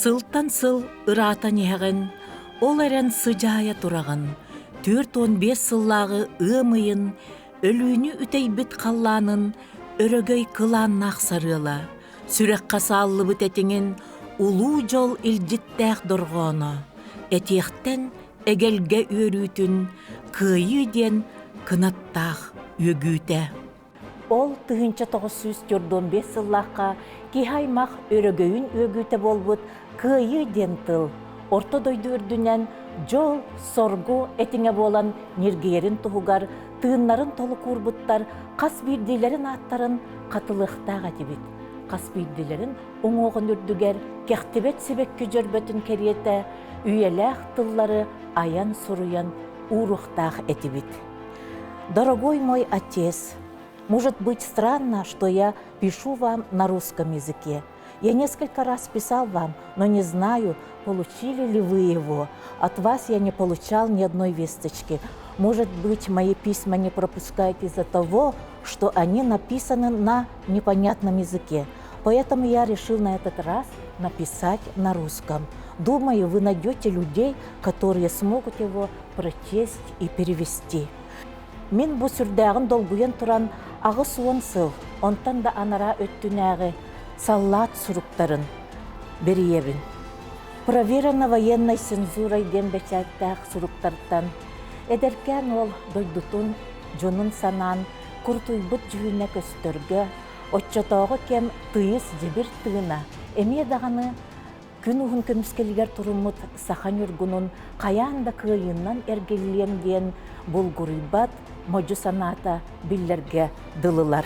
Сылтан сыл ыраатан иһэҕин, ол эрэн сыдьаайа тураҕын, 45 сыллааҕы ыам ыйын өлүүнү үтэйбит халлаанын өрөгөй кылааннаах сарыала, сүрэххэ сааллыбыт этиҥин улуу дьол илдьиттээх дорҕооно, этиэхтэн эгэлгэ үөрүүтүн кыайыы диэн кынаттаах үөгүүтэ. Ол 1945 сыллаахха киһи аймах өрөгөйүн үөгүүтэ буолбут Кыайыы диэн тыл орто дойду үрдүнэн дьол, соргу этиҥэ буолан ньиргийэрин туһугар тыыннарын толук уурбуттар хас биирдиилэрин ааттарын хатылыахтаах этибит. Хас биирдиилэрин уҥуоҕун үрдүгэр кэхтибэт сибэкки дьөрбөтүн кэриэтэ үйэлээх тыллары айан-суруйан ууруохтаах этибит. Дорогой мой отец, может быть странно, что я пишу вам на русском языке. Я несколько раз писал вам, но не знаю, получили ли вы его. От вас я не получал ни одной весточки. Может быть, мои письма не пропускаете из-за того, что они написаны на непонятном языке. Поэтому я решил на этот раз написать на русском. Думаю, вы найдете людей, которые смогут его прочесть и перевести. Мин бу сүрдээҕин долгуйан туран 80 сыл, онтон да анараа өттүнээҕи саллаат суруктарын бэрийэбин. Проверено военной цензурой диэн бэчээттээх суруктартан эдэркээн уол дойдутун, дьонун санаан курутуйбут дьүһүнэ көстөргө, оччотооҕу кэм тыйыс дьэбир тыына эмиэ даҕаны Күн уһун көмүскэлигэр туруммут саха ньургунун хайаан да кыайыынан эргиллиэм диэн булгуруйбат модьу санаата биллэргэ дылылар.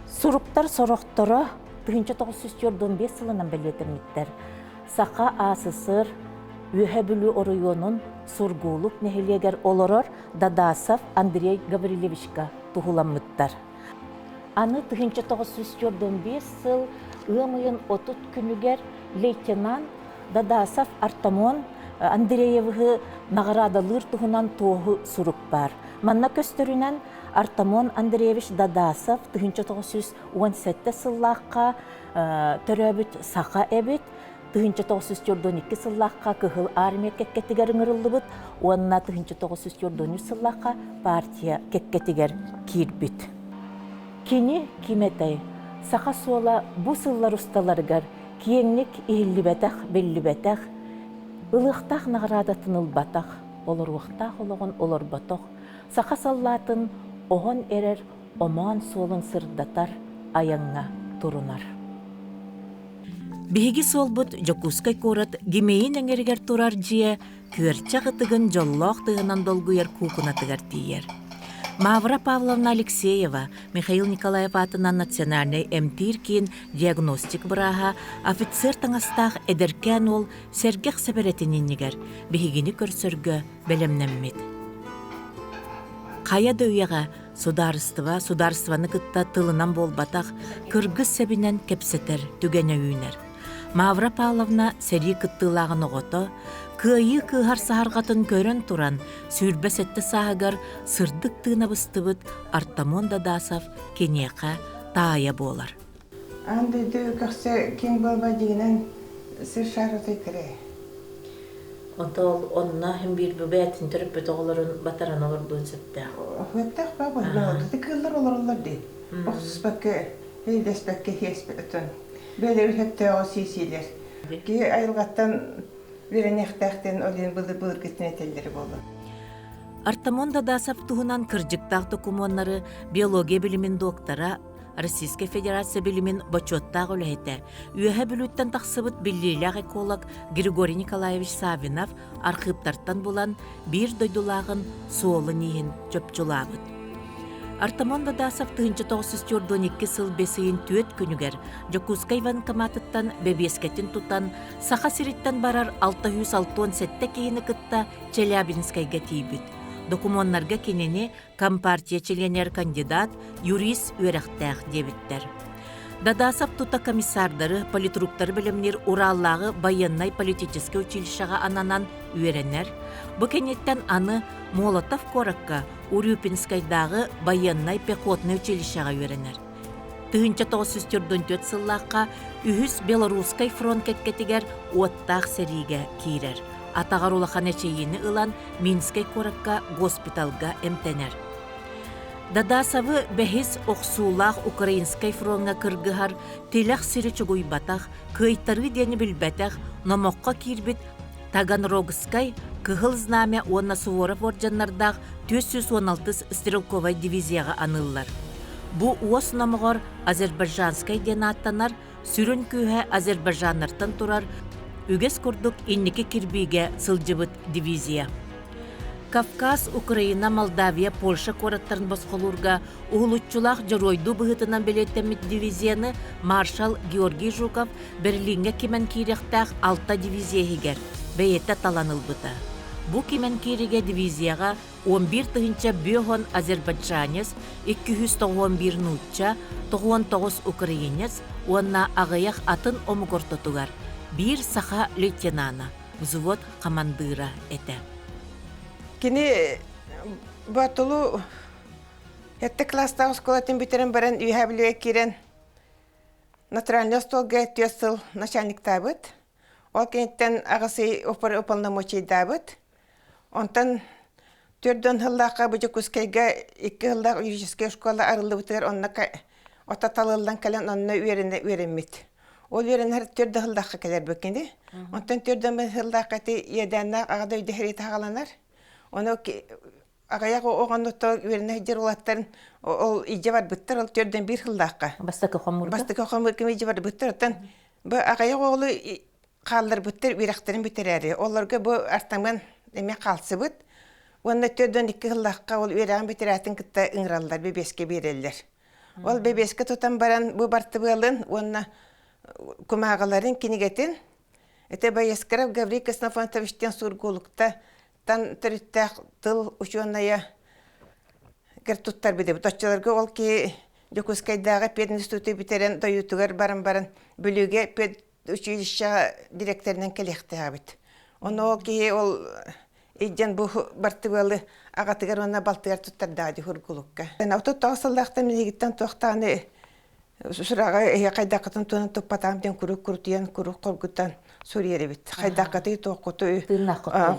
Суруктар сорохторо 1945 сылынан бэлиэтэммиттэр. Саха АССР Үөһэ Бүлүү оройуонун Сургуулук нэһилиэгэр олорор Дадасов Андрей Гаврильевичка туһуламмыттар. Аны 1945 сыл ыам ыйын 30 күнүгэр лейтенант Дадасов Артамон Андреевиһы наҕараадалыыр туһунан туоһу сурук баар. Манна көстөрүнэн Артамон Андреевич Дадасов 1917 сыллаахха төрөөбүт саха эбит. 1942 сыллаахха Кыһыл Армия кэккэтигэр ыҥырыллыбыт уонна 1943 сыллаахха партия кэккэтигэр киирбит. Кини ким этэй? Саха суола бу сыллар усталарыгар киэҥник иһиллибэтэх, биллибэтэх, ылыахтаах наҕараадатын ылбатах, олоруохтаах олоҕун олорботох, саха саллаатын оһон эрэр омоон суолун сырдатар айаҥҥа турунар. Биһиги суолбут Дьокуускай куорат Гимеин эҥэригэр турар дьиэ күөрчэх ытыгын дьоллоох тыынан долгуйар куукунатыгар тиийэр. Мавра Павловна Алексеева, Михаил Николаев аатынан национальнай эмтиир киин диагностик бырааһа, офицер таҥастаах эдэркээн уол сэргэх сэбэрэтин иннигэр биһигини көрсөргө бэлэмнэммит. Хайа да үйэҕэ Судаарыстыба судаарыстыбаны кытта тылынан буолбатах, кыргыс сэбинэн кэпсэтэр түгэнэ үүнэр. Мавра Павловна сэрии кыттыылааҕын оҕото, кыайыы кыыһар саһарҕатын көрөн туран, 27 сааһыгар сырдык тыына быстыбыт Артамон Дадасов киниэхэ таайа буолар. Аан дойду көхсө киэҥ буолба дьиҥинэн сир шарытай кэрэ. Онто онно иһин биир бу бэйэтин төрөппүт оҕолорун батаран олордуон сөптөөх. Сөптөөх баа буолла. Кыыллар олороллор дии. Охсуспакка, өйдөспөккө хиэспөтөн. Бэйэлэрин сөптөөҕү сиисиилэр. Киһи айылҕаттан үөрэниэхтээхтэн ол иһин былыр-былыргыттан этэллэрэ буолуо. Артамон Дадасов туһунан кырдьыктаах докумуоннары биология билимин доктора Российскай Федерация билимин бочуоттаах үлэһитэ, Үөһэ Бүлүүттэн тахсыбыт биллиилээх эколог Григорий Николаевич Саввинов архыыптартан булан, биир дойдулааҕын суолун-ииһин чопчулаабыт. Артамон Дадасов 1942 сыл бэс ыйын түөрт күнүгэр Дьокуускай военкоматыттан бэбиэскэтин тутан, Саха сириттэн барар 667 киһини кытта Челябинскайга тиийбит. Докумуоннарга кинини Компартия чилиэнигэр кандидат, юрист үөрэхтээх диэбиттэр. Дадасов тута комиссардары, политруктары бэлэмниир Ураллааҕы байыаннай-политическай училищеҕа ананан үөрэнэр. Бу кэнниттэн аны Молотов куоракка Урюпинскайдааҕы байыаннай пехотнай училищеҕа үөрэнэр. 1944 сыллаахха Үһүс Белорусскай фронт кэккэтигэр уоттаах сэриигэ киирэр. Атаҕар улахан эчэйиини ылан Минскэй куоракка госпиталга эмтэнэр. Дадасовы бэһис охсуулаах Украинскай фроҥҥа кыргыһар тилэх сири чугуйбатах, кыайтарыы диэни билбэтэх, номоххо киирбит Таганрогскай, Кыһыл Знамя уонна Суворов уордьаннардаах 416 стрелковай дивизияҕа аныыллар. Бу уос номоҕор Азербайджанскай диэн ааттанар, сүрүн күүһэ азербайджаннартан турар, үгэс курдук инники кирбиигэ сылдьыбыт дивизия. Кавказ, Украина, Молдавия, Польша куораттарын босхолуурга уһулуччулаах дьоруойдуу быһыытынан бэлиэтэммит дивизияны маршал Георгий Жуков Берлиҥҥэ кимэн киириэхтээх алта дивизия иһигэр бэйэтэ талан ылбыта. Бу кимэн кииригэ дивизияҕа 11 510 азербайджанец, 291 нуучча, 99 украинец уонна аҕыйах атын омук ортотугар биир саха лейтенана, взвод хамандыыра этэ. Кини Боотулу сэттэ кылаастаах оскуолатын бүтэрэн баран Үөһээ Бүлүүгэ киирэн натуральнай остуолга түөрт сыл начальниктаабыт. Ол кэнниттэн аҕыс ый уполномочийдаабыт. Онтон 40 сыллаахха бу Дьокуускайга икки сыллаах юридическай школа арыллыбытыгар онно ото талыллан кэлэн онно үөрэнэ үөрэммит. Ол үөрэнэр төрт сыллаахха кэлэрбит кини. Онтон төрт сыллаахха ити иэдээннээх аҕа дойду сэриитэ саҕаланар. Ону аҕыйах оҕоннотто үөрэнэ сылдьар уолаттарын ол илдьэ барбыттар ол төрдөн биир сыллаахха. Бастакы хомуурга? Бастакы хомуурга илдьэ барбыттар. Оттон бу аҕыйах оҕолу хаалларбыттар үөрэхтэрин бүтэрээри. Олорго бу Артаман эмиэ хаалсыбыт. Уонна 42 сыллаахха ол үөрэҕин бүтэрээтин кытта ыҥыраллар, бэбиэскэ биэрэллэр. Ол бэбиэскэ тутан баран бу бартыбыалын уонна кумааҕыларын кинигэтин это Боескаров Гаврил Ксенофонтович диэн сургуулукта тан төрүттээх тыл учуонайа гэр туттарбыт эбит. Оччолорго ол киһи Дьокуускайдааҕы пединституту бүтэрэн дойдутугар баран баран Бүлүүгэ пед училищеҕа дириэктэринэн кэлиэхтээҕибит. Ону ол киһи ол илдьэн бу бартыбыалы аҕатыгар уонна балтыгар туттардаҕа дии Хургулукка. 39 сыллаахтан минигиттэн туохтааны сураҕы эһи хайдаххытын туһунан туппатаам диэн куруук курутуйан куруук хоргутан суруйар эбит. Хайдаххытый туоххутуй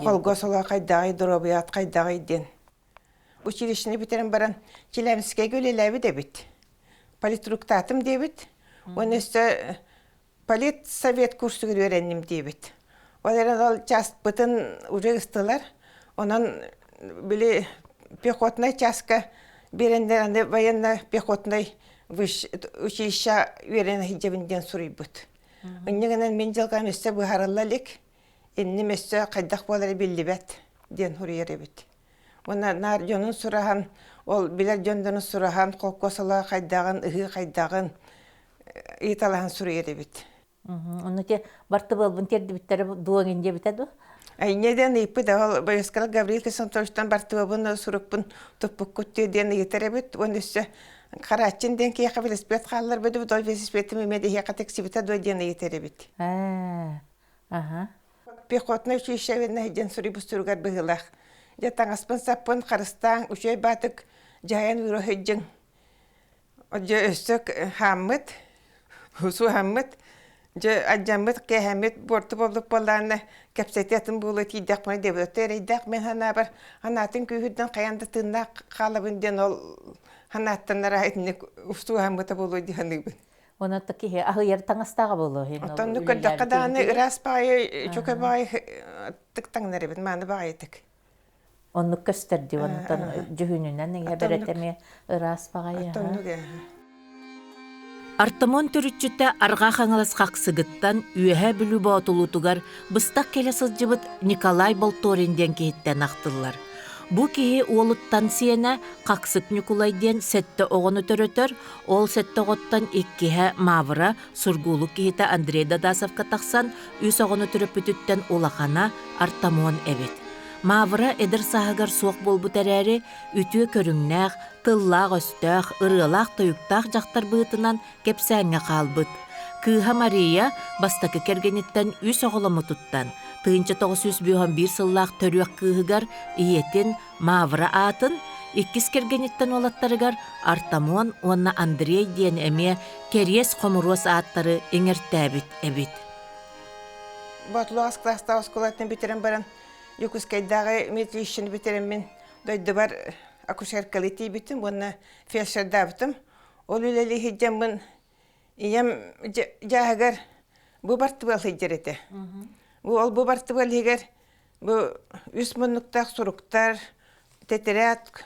холго соло хайдаҕый доруобуйаҕыт хайдаҕый диэн. Училищены бүтэрэн баран Челябинскайга үлэлээбит эбит. Политруктаатым диэбит. Уонна өссө политсовет курсугар үөрэнним диэбит. Ол эрэн ол чааспытын уже ыстылар. Онон били пехотнай чааска биэрэннэр аны военно-пехотнай училище үөрэнэ сылдьабын диэн суруйбут. Инньэ гынан мин дьылҕам өссө быһаарылла илик, инним өссө хайдах буолара биллибэт диэн суруйар эбит. Уонна наар дьонун сураһан, ол билэр дьоннорун сураһан, холкуос олоҕо хайдаҕын, ыһыы хайдаҕын ыйыталаһан суруйар эбит. Онно те бартыбыалбын тиэрдибиттэрэ дуоҥин диэбитэ дуо? Инньэ диэн ыйыппыт ол Боескала Гаврил Ксенофонтовичтан бартыбыабын сурукпун туппуккут диэн ыйытар эбит. Уонна өссө Харааччын диэн киһиэхэ велосипед хаалларбыт эбит, ол велосипедым эмиэ да эһиэхэ тиксибитэ дуо диэн ыйытар эбит. Аха. Пехотнай училище диэн суруйбут суругар быһыылаах. Дьэ таҥаспын саппын харыстааҥ, үчүгэй баатык дьаһайан уура сылдьыҥ. Дьэ өссө хааммыт, суһаммыт, дьэ алдьаммыт, кээһэммит буорту буолбут буоллаҕына кэпсэтии атын буолуо тиийдэхпинэ диэбит. Оттон эрэйдээх мин санаабар санаатын күүһүрдэн хайаан да тыыннаах хаалабын диэн ол санааттан араа итинник устуһаммыта буолуо дии саныыбын. Онон киһи аһыйар таҥастааҕа буолуо Оттон көрдөххө даҕаны ыраас баҕайы, чөкө баҕайы тык таҥнар эбит, мааны баҕайытык. Оннук көстөр дии, онтон дьүһүнүнэн иһэ бэрэтэ эмиэ ыраас баҕайы. Артамон төрүччүтэ Арҕаа Хаҥалас Хахсыгыттан Үөһээ Бүлүү Боотулуутугар быстах кэлэ сылдьыбыт Николай Болторин диэн киһиттэн ахтыллар. Бу киһи уолуттан сиэнэ Хаксык Ньукулай диэн сэттэ оҕону төрөтөр, ол сэттэ оҕоттон иккиһэ Мавра, Сургуулук киһитэ Андрей Дадасовка тахсан, үс оҕону төрөппүтүттэн улахана Артамон эбит. Мавра эдэр сааһыгар суох буолбут эрээри, үтүө көрүҥнээх, тыллаах-өстөөх, ырыалаах-тойуктаах дьахтар быһыытынан кэпсээҥҥэ хаалбыт. Кыыһа Мария бастакы кэргэниттэн үс оҕоломмутуттан, 1951 сыллаах төрүөх кыыһыгар ийэтин Мавра аатын, Иккис кэргэниттэн уолаттарыгар Артамон уонна Андрей диэн эмиэ кэриэс-хомуруос ааттары иҥэртээбит эбит. Боотулугас кылаастаах оскуолатын бүтэрэн баран Дьокуускайдааҕы медучилищены бүтэрэммин дойдубар акушеркалыы тиийбитим уонна фельдшердаабытым. Ол үлэлии сылдьаммын ийэм дьааһыгар бу бартыбыал сылдьар этэ. Бу ол бу бартыбыал иһигэр бу үс муннуктаах суруктар, тэтэрээт,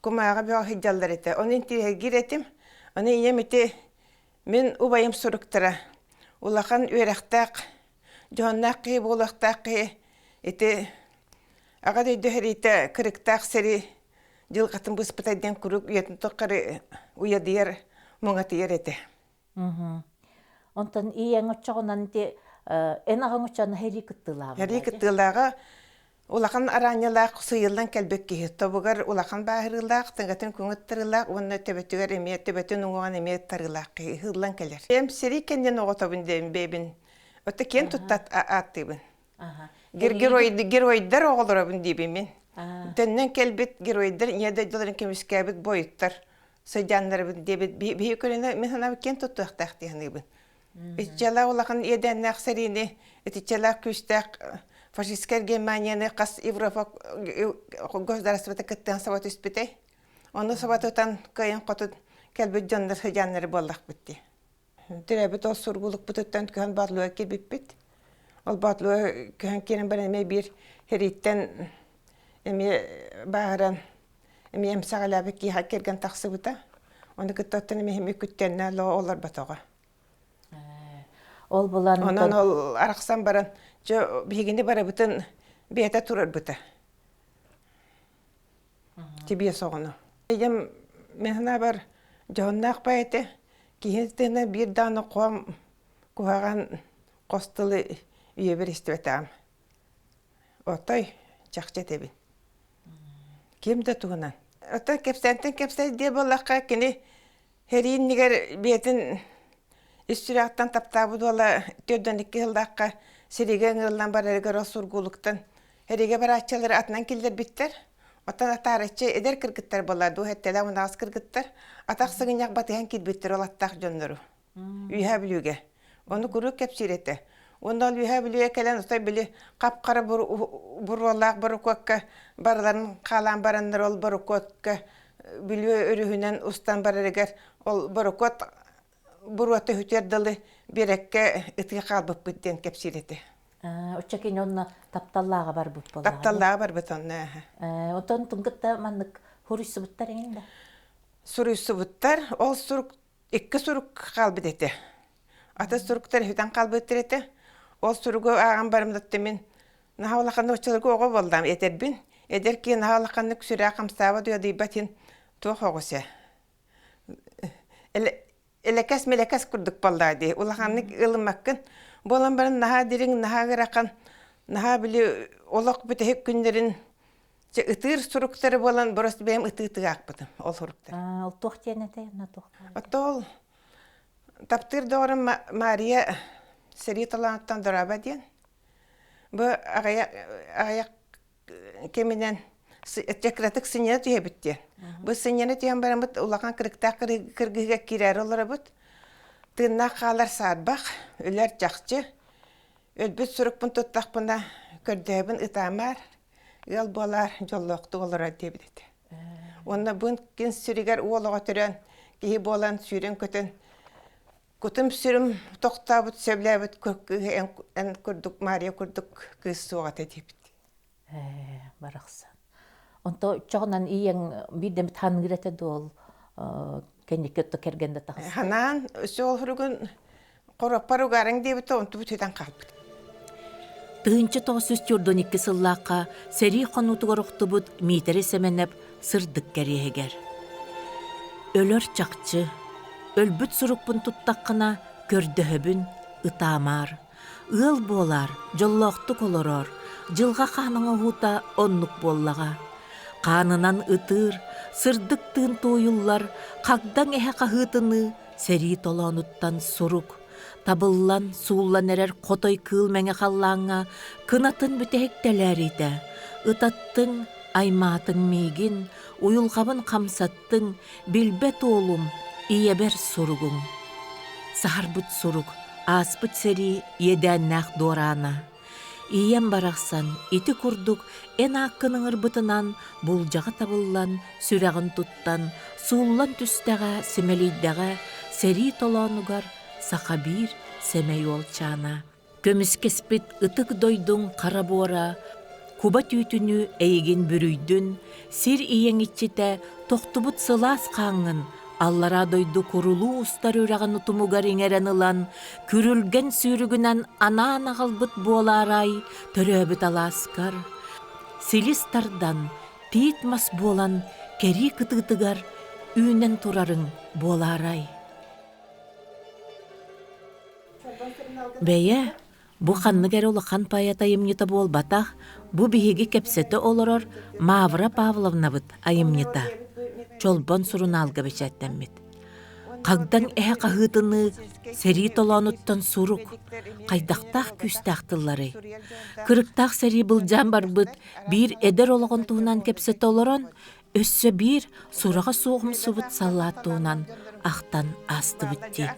кумааҕы бөҕө сылдьаллар этэ. Ону интириэһиргиир этим. Ону ийэм ити мин убайым суруктара улахан үөрэхтээх, дьоһуннаах киһи буолуохтаах киһи ити Аҕа дойду сэриитэ кырыктаах сэрии дьылҕатын быспыта диэн куруук үйэтин тухары уйадыйар, муҥатыйар этэ. Онтон ийэҥ оччоҕунан ити эн аҕаҥ оччоҕуна сэрии кыттыылааҕа Сэрии кыттыылааҕа улахан араанньалаах сыыйыллан кэлбит киһи тобугар улахан бааһырыылаах, тыҥатын күҥүт уонна төбөтүгэр эмиэ төбөтүн уҥуоҕун эмиэ тарыылаах киһи ыһыллан кэлэр. Эм сэрии кэннин оҕотобун диэн бэйэбин Отто киэн тутта ааттыыбын. Геройдар оҕолоробун диибин мин. Төннөн кэлбит геройдар ийэ дойдуларын көмүскээбит бойуттар сыдьааннарыбын диэбит биһи көлүнэ мин санаабыт киэн туттуохтаах дии саныыбын. Иччэлээх улахан иэдээннээх сэриини, итиччэлээх күүстээх фашистскай Германияны хас Европа государствота кыттыһан саба түспүтэй. Ону саба тутан кыайан хотун кэлбит дьоннор сыдьааннары буоллахпыт дии. Төрөөбүт ол сургуулукпутуттан көһөн Боотулуга киирбиппит. Ол Боотулуга көһөн киирэн баран эмиэ биир сэрииттэн эмиэ бааһыран эмиэ эмсэҕэлээбит киһи кэргэн тахсыбыта. Ону кытта оттон эмиэ эмиэ күттэннэ лоо олорботоҕо. Ол булан Онон ол арахсан баран дьэ биһигини барыбытын бэйэтэ турарбыта. Тибиэс оҕону. Ийэм мин санаабар дьоһуннаах поэты киһи тыына биир даҕаны хом куһаҕан хос тылы үйэбэр истибэтэҕим. Отой чахчы этэбин. Ким да туһунан. Оттон кэпсээнтэн кэпсээн диэ буоллахха кини Сэрии иннигэр биэтин ис сүрэҕиттэн таптаабыт уола 42 сыллаахха сэриигэ ыҥырыллан барарыгар ол сургуулуктан сэриигэ барааччылары атынан киллэрбиттэр. Оттон атаараччы эдэр кыргыттар буолла дуу, сэттэлээх унаҕас кыргыттар атах сыгынньах батыһан киирбиттэр ол аттаах дьоннору. Үөһээ Бүлүүгэ. Ону куруук кэпсиир этэ. Уонна ол Үөһээ Бүлүүгэ кэлэн отой били хап-хара буруолаах борокуокка барыларын хаалаан бараннар ол борокуокка Бүлүү өрүһүнэн устан барарыгар ол борокуот буруота үтүөр дылы биэрэккэ ытыы хаалбыппыт диэн кэпсиир этэ. Оччо кини онно тапталлааҕа барбыт буоллаҕа. Тапталлааҕа барбыт онно. Отон кытта маннык суруйсубуттар эҥин да? Суруйсубуттар. Ол сурук икки сурук хаалбыт этэ. Аты суруктар үтэн хаалбыттар этэ. Ол суругу ааҕан барым мин наһаа улаханнык оччолорго оҕо буоллаам этэрбин. Эдэр киһи наһаа улаханнык сүрээх хамсаабат уйадыйбат иһин туох оҕуса. Элэкэс-мэлэкэс курдук буоллаа дии. Улаханнык ылыммаккын. Буолан баран наһаа дириҥ, наһаа ыарахан, наһаа били олох бүтэһик күннэрин Чэ, ытыыр суруктары буолан просто бэйэм ытыы-ытыы аахпытым ол суруктары. Ол туох диэн этэй? Онно туох Отто ол таптыыр доҕорум Мария сэрии таланыттан дорообо диэн. Бу аҕыйах аҕыйах кэминэн кыратык сынньана түһэбит диэн. Бу сынньана түһэн бараммыт улахан кырыктаах кыргыһыыга киирээри олоробут. Тыыннаах хаалар саарбах, өлөр чахчы. Өлбүт сурукпун туттахпына көрдөһөбүн ытаамаар, ыал буолаар дьоллоохтук олорор диэбит этэ. Уонна бу күн сиригэр уол оҕо төрөөн киһи буолан сүүрэн-көтөн кутум-сүрүм тохтообут сөбүлээбит кыыһы эн, эн курдук Мария курдук кыыс суох этэ диэбит. Ээ, барахсан. Онто чоҕунан ийэҥ биирдэмит ханыыр этэ дуол кэнники отто кэргэн да таҕыста. Ханаан өссө ол суругун Хороппор угарыҥ диэбитэ онтубут сүтэн хаалбыт. 1942 сыллаахха сэрии хонуутугар охтубут Миитэрэй Сэмэнэп сырдык кэриэһигэр. Өлөр чахчы, өлбүт сурукпун туттаххына көрдөһөбүн, ытаамаар. Ыал буолаар, дьоллоохтук олороор, дьылҕа хаан оҥоһуута оннук буоллаҕа. Хаанынан ытыыр, сырдык тыын туойуллар, хагдаҥ эһэ хаһыытыныы Сэрии толоонуттан сурук, табыллан, сууллан эрэр хотой кыыл мэҥэ халлааҥҥа кынатын бүтэһик тэлээриитэ, ытаттыҥ, Аймаатыҥ миигин, уйулҕабын хамсаттыҥ, билбэт уолум, ийэбэр суругуҥ. Саһарбыт сурук, ааспыт сэрии иэдээннээх дуораана. Ийэм барахсан ити курдук эн ааккын ыҥырбытынан булдьаҕа табыллан, сүрэҕин туттан, сууллан түстэҕэ, симэлийдэҕэ сэрии толоонугар саха биир сэмэй уолчаана. Көмүскэспит ытык дойдуҥ хара буора куба түүтүнүү эйигин бүрүйдүн, сир ийэҥ иччитэ тохтубут сылаас хааҥҥын аллараа дойду курулуу устар үрэҕин утумугар иҥэрэн ылан, күрүлгэн сүүрүгүнэн анаан аҕалбыт буолаарай төрөөбүт алааскар, силис тардан, тиит мас буолан кэрии кытыытыгар үүнэн турарыҥ буолаарай. Бэйэ, бу ханнык эрэ улахан поэт айымньыта буолбатах, бу биһиги кэпсэтэ олорор Мавра Павловнабыт айымньыта. Чолбон сурунаалга бэчээттэммит. Хагдаҥ эһэ хаһыытыныы сэрии толоонуттан сурук, хайдахтаах күүстээх тылларый? Кырыктаах сэрии былдьаан барбыт биир эдэр олоҕун туһунан кэпсэтэ олорон, Өссө биир сураҕа суох умсубут саллаат туһунан ахтан аастыбыт дии.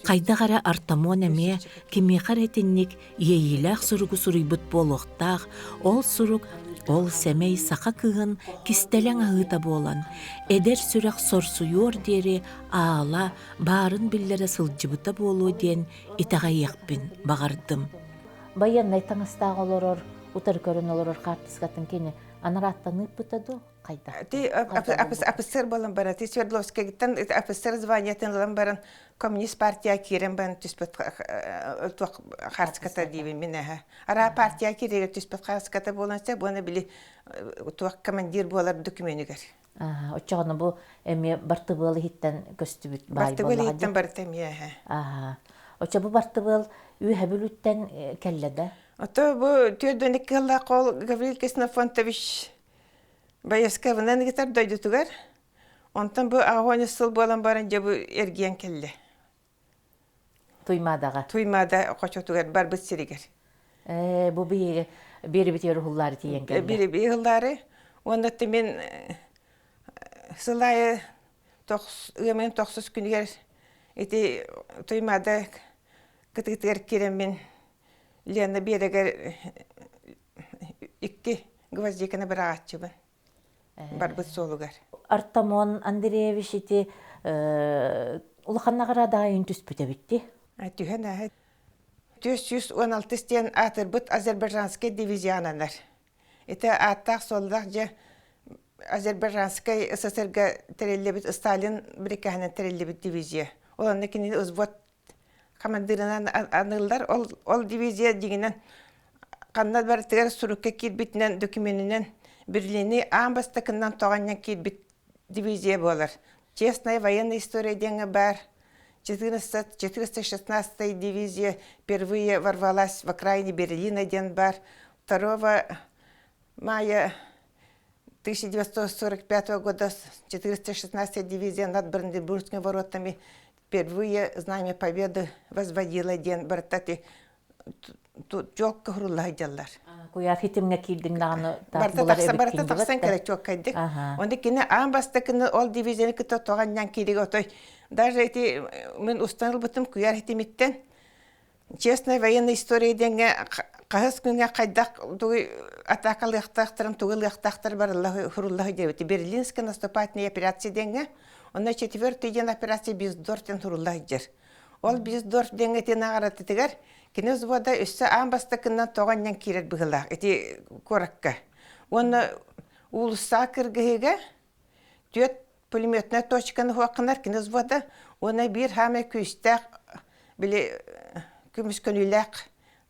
Хайдах эрэ Артамон эмиэ кимиэхэ эрэ итинник иэйиилээх суругу суруйбут буолуохтаах, ол сурук ол сэмэй саха кыыһын кистэлэҥ аһыыта буолан, эдэр сүрэх сорсуйуор диэри аала баарын биллэрэ сылдьыбыта буолуо диэн итэҕэйиэхпин баҕардым. Байыаннай таҥастаах олорор, утары көрөн олорор хаартыскатын кини Анарааттан ыыппыта дуу, хайдах? Ти офицер буолан баран, ти Свердловскайгыттан офицер званиятын ылан баран, коммунист партия киирэн баран түспүт туох харчыката диибин мин эһэ. Араа партия кииригэр түспүт харчыката буолан сэ, буона били туох командир буолар докуменигэр. Оччоҕуна бу эмиэ бартыбыал иһиттэн көстүбүт баай Бартыбыал иһиттэн барыта эмиэ эһэ. Аха. Оччо бу бартыбыал үөһэ бүлүүттэн кэллэ да? Ото бу түөрдүн икки ол Гаврил Ксенофонтович Боевскайынан ыытар дойдутугар. Онтон бу аҕыс сыл буолан баран дьэ бу эргийэн кэллэ. Туймаадаҕа. Туймаада хочотугар барбыт сиригэр. Ээ, бу биһиги биэрибитигэр уһуллаары тиийэн кэллэ. Биэри уһуллаары. Уонна мин сыл аайы ыамын тохсус күнүгэр ити Туймаада кытыытыгар киирэммин Лена биэрэгэр икки гвоздиканы быраҕааччыбын барбыт суолугар. Артамон Андреевич ити улахан наҕараада түспүт эбитти. Түһэн ааһы. 416 диэн аатырбыт азербайджанскай дивизионанар. Ити ааттаах-суоллаах дьэ Азербайджанскай СССРга тэриллибит Сталин бирикээһинэн тэриллибит дивизия. Ол онно кинини взвод Хамандыырынан аныыллар. Ол, ол дивизия дьиҥинэн ханна барытыгар сурукка киирбитинэн, докуменынан Берлини аан бастакынан тоҕонньон киирбит дивизия буолар. Честная военная история диэҥҥэ баар 416 дивизия впервые ворвалась в окраине Берлина диэн баар. 2 мая 1945 года 416 дивизия над Бранденбургскими воротами впервые Знамя Победы возводила диэн барыта ти чуолка хурулла сылдьаллар. Куйаар хитимҥэ киирдиҥ даҕаны барыта тахсан барыта тахсан кэлэ чуолкайдык. Онно кини аан бастакыны ол дивизияны кытта тоҕанньан кииригэ отой даже эти мин устан ылбытым куйаар хитимиттэн честная военная история диэҥҥэ хаһыс күҥҥэ хайдах тугу атаакалыахтаахтарын тугу ылыахтаахтар барылла хурулла сылдьыбыт Берлинская наступательная операция диэҥҥэ онно четвертый диэн операция Биздорф диэн хурулла сылдьар. Ол Биздорф диэҥҥэ ити наҕаратытыгар кини взвода өссө аан бастакынан тоҕо анньан киирэр быһыылаах ити куоракка. Уонна уулуссаҕа кыргыһыыга түөрт пулеметнай точканы хуохханар кини взвода уонна биир хаамай күүстээх били көмүскөнүүлээх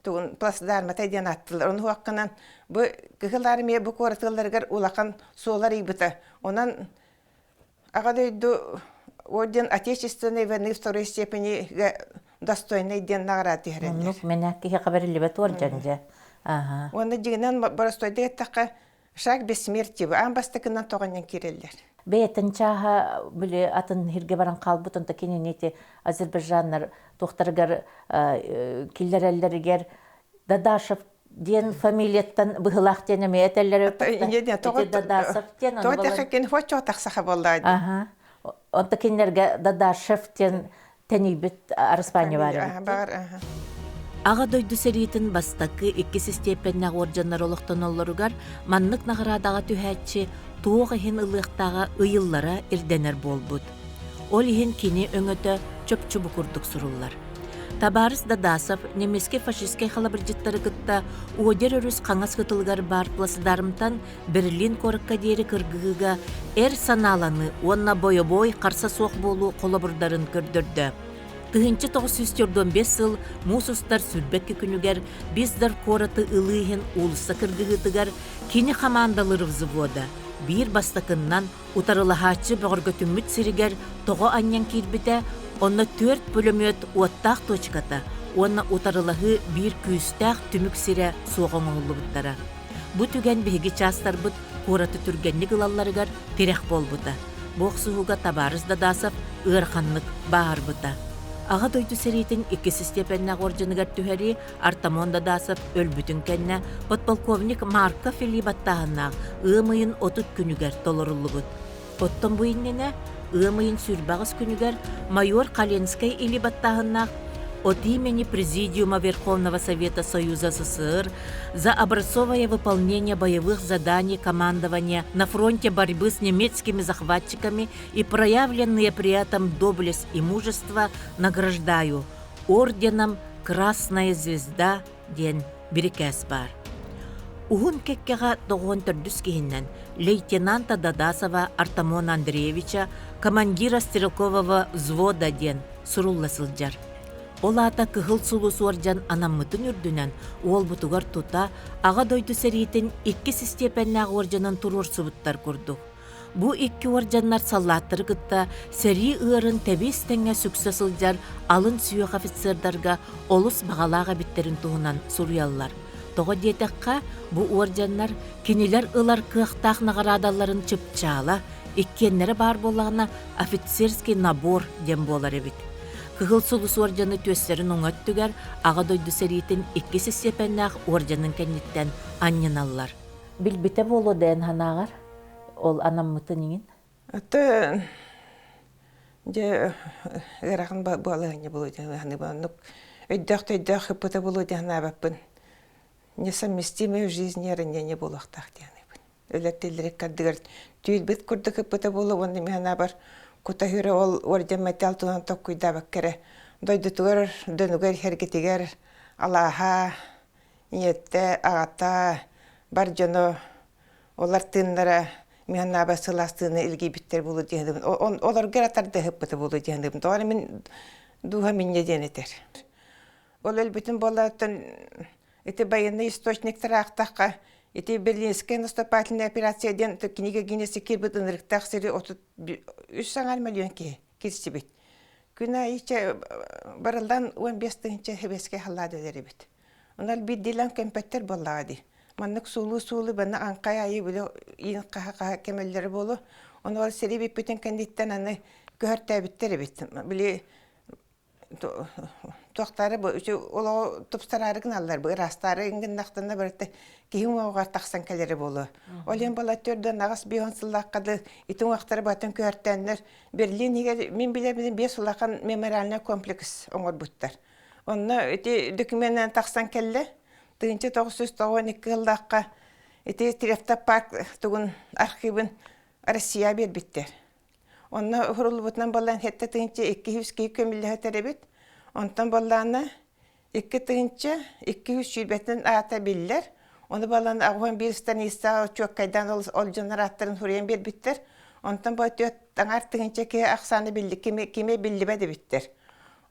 тугун плацдармата диэн ааттыылар. Ону хуохханан бу Кыһыл Армия бу куоратыларыгар улахан суолар ыйбыта. Онон Аҕа дойду орден Отечественной войны второй степени достойный диэн наҕараада түһэрэллэр. Оннук мэнэ киһиэхэ бэриллибэт уордьан дьэ. Аха. Уонна дьиҥинэн боростуойдук эттэххэ Шаг бессмертия аан бастакынан тоҕонньон киирэллэр. Бэйэтин чааһа били атын сиргэ баран хаалбыт, онто кинини ити азербайджаннар туохтарыгар киллэрэллэригэр Дадашев диэн фамилияттан быһылаах диэн эмиэ этэллэр Ити Дадасов диэн Тоҕо тэхэ хоччо тахсаха буоллаа Аха. Онто кинилэргэ Дадашев диэн тэнийбит араспаанньа баар эбит. Баар, аха. Аҕа дойду сэриитин бастакы иккис истиэпэннээх уордьаннар олохтоноллоругар маннык наҕараадаҕа түһээччи туох иһин ылыахтааҕа ыйыллара ирдэнэр буолбут. Ол иһин кини өҥөтө чопчу бу курдук суруллар. Табаарыс Дадасов немецкэй фашистскай халабырдьыттары кытта Одер өрүс хаҥас кытылыгар баар плацдармтан Берлин куоракка диэри кыргыһыыга эр санааланыы уонна бойобуой харса суох буолуу холобурдарын көрдөрдө. 1945 сыл муус устар сүүрбэкки күнүгэр Биздар куораты ылыы иһин уулусса кыргыһыытыгар кини хамаандалыыр взвода биир бастакыннан утарылаһааччы бөҕөргөтүммүт сиригэр тоҕо анньан киирбитэ, онно түөрт пулемет уоттаах точката уонна утарылаһыы биир күүстээх түмүк сирэ суох оҥоһуллубуттара. Бу түгэн биһиги чаастарбыт куораты түргэнник ылалларыгар тирэх буолбута. Бу охсуһууга табаарыс Дадасов ыараханнык бааһырбыта. Аҕа дойду сэриитин иккис истиэпэннээх орденыгар түһэрии Артамон Дадасов өлбүтүн кэннэ подполковник Марков илии баттааһыннаах ыам ыйын 30 күнүгэр толоруллубут. Оттон бу иннинэ ыам ыйын 28 күнүгэр майор Каленскай илии баттааһыннаах от имени Президиума Верховного Совета Союза СССР за образцовое выполнение боевых заданий командования на фронте борьбы с немецкими захватчиками и проявленные при этом доблесть и мужество награждаю орденом Красная звезда диэн бирикээс баар. Уһун кэккэҕэ тоҕуон төрдүс киһинэн лейтенанта Дадасова Артамона Андреевича командира стрелкового взвода диэн сурулла сылдьар. Ол аата Кыһыл Сулус уордьан анаммытын үрдүнэн уолбутугар тута Аҕа дойду сэриитин иккис истиэпэннээх уордьанын туруорсубуттар курдук. Бу икки уордьаннар саллааттары кытта сэрии ыарын тэбис-тэҥҥэ сүксэ сылдьар алын сүһүөх офицердарга олус баҕалаах эбиттэрин туһунан суруйаллар. Тоҕо диэтэххэ, бу уордьаннар кинилэр ылар кыахтаах наҕараадаларын чыпчаала, иккиэннэрэ баар буоллаҕына офицерский набор диэн буолар эбит. Кыһыл Сулус уордьаны түөстэрин уҥа өттүгэр Аҕа дойду сэриитин иккис истиэпэннээх уордьанын кэнниттэн анньыналлар. Билбитэ буолуо да эн санааҕар ол анаммытын иҥин? Аты дьэ ыарахан буолаһынньа буолуо диэн оннук өйдөөх-төйдөөх ыппыта буолуо диэн санаабаппын. Несовместимые в жизни ранение буолуохтаах диэн Өлөр тиллэрик ардыгар түүл-бит курдук ыппыта буолуо уонна мин санаабар кута хүрэ ол орден мэтээл туһунан толкуйдаабакка эрэ дойдутугар, дьонугар, эргитигэр алааһа, ийэтэ, аҕата, бар дьоно олор тыыннара мин санаабар сылаас тыына илгийбиттэр буолуо диэн олорго эрэ тардыһыппыта буолуо диэн тоҕо мин дууһам инньэ диэн этэр. Ол өлбүтүн буоллааттан ити военный источниктар аахтахха ити Берлинская наступательная операция диэн кинигэ Гиннессе киирбит ынырыктаах сири 33 саҥар мөлүйүөн киһи кирсибит. Күн аайы барыллан 15 тыһыынча хэбиэскэй халлаада эбит. Онон биирдиилээн көмпөттөр буоллаҕа дии. Маннык суулуу-суулуу банна аҥхай айы били иин хаһа-хаһа кэмэллэрэ буолуо. Ону ол сэрии бүппүтүн кэнниттэн аны көһөртөөбүттэр эбит. Били туохтаары бу олоҕу тупсараары гыналлар бу ыраастаары гыннахтарына барыта киһи уҥуоҕар тахсан кэлэрэ буолуо. Ол иһин буола төрдөн аҕыс биэс сыллаахха да ити уҥуохтары батын көһөртөөннөр Берлин иһигэр мин билэбин биэс улахан мемориальнай комплекс оҥорбуттар. Онно ити докуменынан тахсан кэллэ. 1992 сыллаахха ити Трефта парк тугун архивын Россия биэрбиттэр. Онно уһуруллубутунан буоллаан 7 2 киһи көмүллэһэтэр эбит. Онтон буоллаана 2 220 аата биллэр. Ону балан 81 страницаҕа чуоккайдаан ол дьоннор ааттарын суруйан биэрбиттэр. Онтон бу түөрт аҥаар тыһыынча киһи ахсаана билли кими кими биллибэт эбиттэр.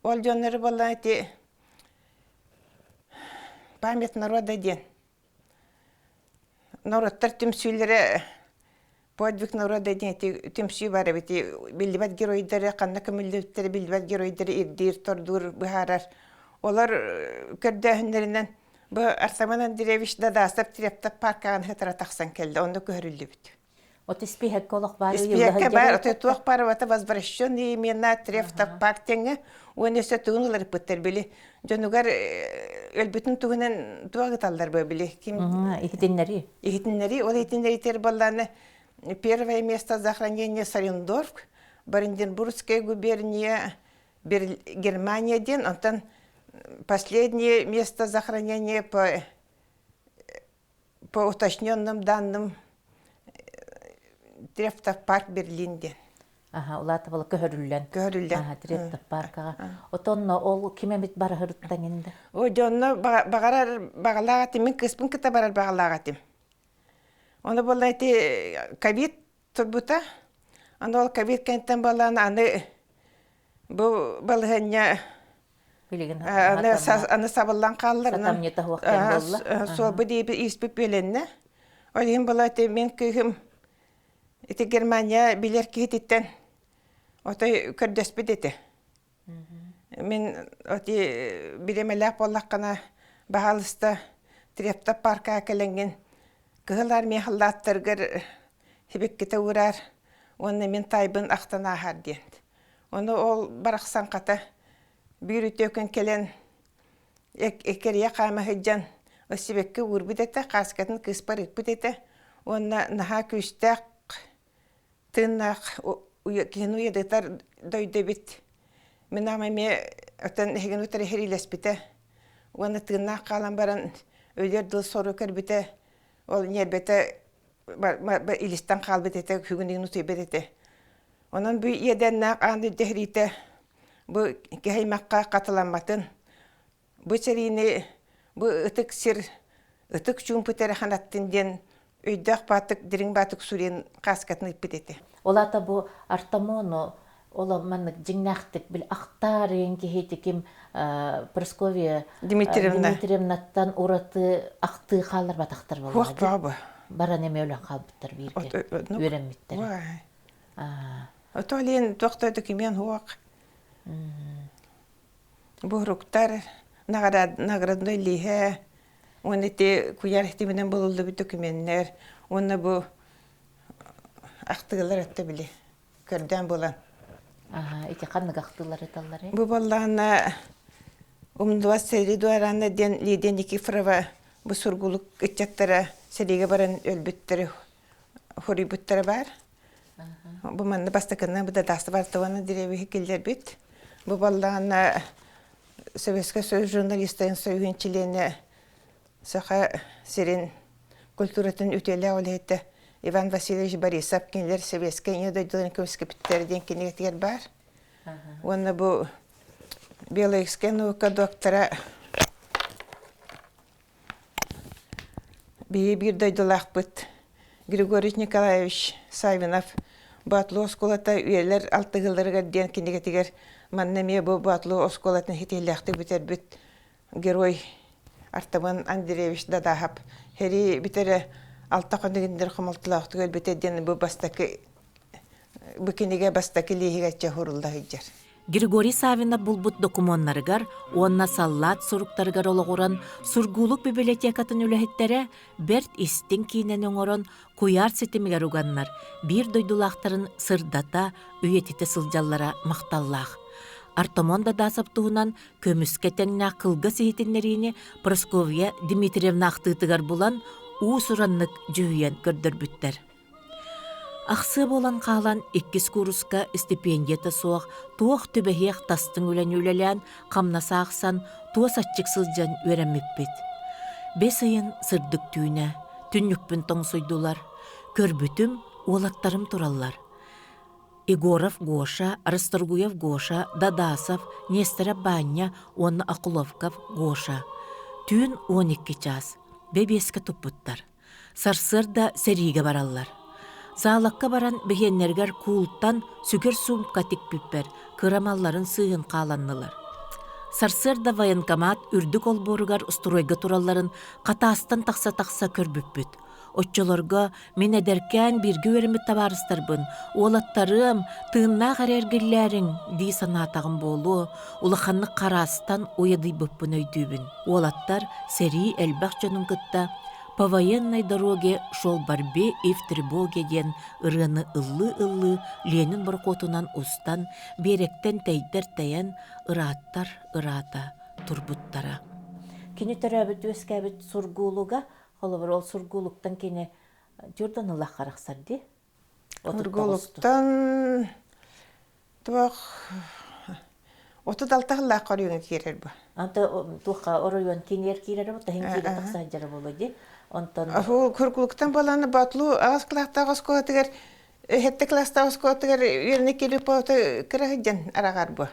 Ол дьоннору буоллаан ити память народа диэн норуоттар түмсүүлэрэ подвиг народа диэн ити түмсүү бар эбит биллибэт геройдары ханна көмүллүбүттэрэ биллибэт геройдары ирдиир тордуур быһаарар олор көрдөөһүннэринэн бу Арсаман Андреевич Дадасов Трептов паркаҕын хытара тахсан кэллэ онно көһөрүллүбүт. От испииһэккэ олох баар Испииһэккэ баар, отой туох баар бата возвращенные имена Трептов парк диэҥҥэ уонна өссө тугун ыларыппыттар били дьонугар өлбүтүн туһунан туох ыталлар бу били ким иһитиннэрии иһитиннэрии ол иһитиннэриитигэр буоллааны первое место захоронения Сарендорф Бранденбургская губерния Германия диэн онтон последнее место захоронения по по уточненным данным Трептов парк Берлин диэн. Аха, улаата көһөрүллэн. Көһөрүллэн. Аха, Трептов паркаҕа. Отонно ол ким эмит барыһырыттан инде? О, дьонно баҕарар баҕалаах этим, мин кыыспын кытта барар баҕалаах этим. Ону буолла ити ковид турбута. Аны ол ковид кэнниттэн буолан аны бу балаһыанньа Билигин аны сабыллан хааллар. Сатамньыта суох кэм буолла. Суолбу диэби ииспит бүөлэннэ. Ол иһин була ити мин кыыһым ити Германия билэр киһититтэн отой көрдөспүт этэ. Мин оти бириэмэлээх буоллаххына баһаалыста Трептов паркаҕа кэлэҥҥин Кыһыл Армия халлааттарыгар сибиккитэ уураар уонна мин таайбын ахтан ааһаар диэн. Ону ол барахсан хата биир үтүө күн кэлэн эккэрийэ хаама сылдьан сибэкки уурбут этэ, хааскатын кыыспар ыыппыт этэ уонна наһаа күүстээх тыыннаах киһини уйадытар дойду эбит. Мин аҕам эмиэ оттон эһигини утары сэриилэспитэ уонна тыыннаах хаалан баран өлүөр дылы сору көрбүтэ ол ньиэрбэтэ илистэн хаалбыт этэ күгүнүгүн утуйбат этэ. Онон бу иэдээннээх аан дойду сэриитэ бу киһи аймахха хатыламматын, бу сэриини бу ытык сир ытык чуумпу тэрэхэн аттын диэн өйдөөх баатык дириҥ баатык суруйан хааскатын ыыппыт этэ. Ол аата бу Артамону ол маннык дьиҥнээхтик бил ахтаарыйын киһити ким Прасковья Дмитриевна Дмитриевнаттан ураты ахтыы хаалларбатахтар буоллаҕа Хуох бөҕө Баран эмиэ өлөн хаалбыттар бииргэ үөрэммиттэр. Ото олен туохта документ хуох. Буһуруктар наградной лиһэ уонна ити куйаар ситиминэн булуллубут докуменнар уонна бу ахтыылар өттө били көрдөөн булан. Ити ханнык ахтыылар ыталлар? Бу буоллаҕына умнубат сэрии дуораана диэн Лидия Никифорова бу сургулук ыччаттара сэриигэ баран өлбүттэри хоруйбуттара баар. Бу манна бастакынан бу Дадааста Бартованы деревиһи киллэрбит. Бу буоллаҕына Советскай Союз журналистарын союһун чилиэнэ Саха сирин культуратын үтүөлээх үлэһитэ Иван Васильевич Борисов кинилэр Советскай Ийэ дойдуларын көмүскэпиттэр диэн кинигэтигэр баар. Уонна бу биологическай наука доктора Биһи биир дойдулаахпыт Григорий Николаевич Саввинов Боотулуу оскуолата үйэлэр алтыһыыларыгар диэн кинигэтигэр манна эмиэ бу Боотулуу оскуолатын ситиһиилээхтик бүтэрбит герой Артамон Андреевич Дадааһап сэрии бүтэрэ алта хонугиндер хомолтолоохтук өлбүтэ диэн бу бастакы бу кинигэ бастакы лииһигэр чоһурулла сылдьар. Григорий Саввинов булбут докумуоннарыгар уонна саллаат суруктарыгар олоҕуран Сургуулук библиотекатын үлэһиттэрэ бэрт истиҥ киинэни оҥорон куйаар ситимигэр уганнар биир дойдулаахтарын сырдата, үйэтитэ сылдьаллара махталлаах. Артамон Дадасов туһунан көмүскэ тэҥнээх кылгас иһитиннэриини Прасковья Дмитриевна ахтыытыгар булан уус-ураннык дьүһүйэн көрдөрбүттэр. Ахсыа буолан хаалан иккис кууруска стипендията суох туох түбэһиэх тастыҥ үлэни үлэлээн, хамнас аахсан, туос аччык сылдьан үөрэммиппит. Бэс ыйын сырдык түүнэ, түннүкпүн тоҥсуйдулар. Көрбүтүм, уолаттарым тураллар. Егоров Гоша, Расторгуев Гоша, Дадасов, Нестеров Баанньа уонна Окуловков Гоша. Түүн 12 чаас. Бэбиэскэ туппуттар. Сарсыарда сэриигэ бараллар. Саалакка баран биһиэннэригэр куултан сүгэр суумка тикпиппэр кыра малларын сыыһын хааланнылар. Сарсыарда военкомат үрдүк олбуоругар устуруойга туралларын хатаастан тахса-тахса көрбүппүт. Оччолорго мин эдэркээн бииргэ үөрэммит табаарыстарбын, уолаттарыам, тыыннаах эрэ эргиллээриҥ дии санаатаҕым буолуо, улаханнык хараастан уйадыйбыппын өйдүүбүн. Уолаттар сэрии элбэх дьонун кытта По военной дороге шел борьбе и в тревоге диэн ырыаны ыллыы-ыллыы Ленин борокуотунан устан, биэрэктэн тэйдэр тэйэн, ырааттар ыраата турбуттара. Кини төрөөбүт үөскээбит Сургуулуга, холобур, ол Сургуулуктан кини Дьурдан ылах арахсар дии. Сургуулуктан туох 36 сыллаах оройуоҥҥа киирэр бу. Анта туохха оройуон киинигэр киирэрэ бу таһын киирэ тахса сылдьара буолуо дии. Онтон Сургуулуктан буолан Боотулуу аҕыс кылаастаах оскуолатыгар сэттэ кылаастаах оскуолатыгар үөрэнэ киирбит буолта кыра сылдьан араҕар бу.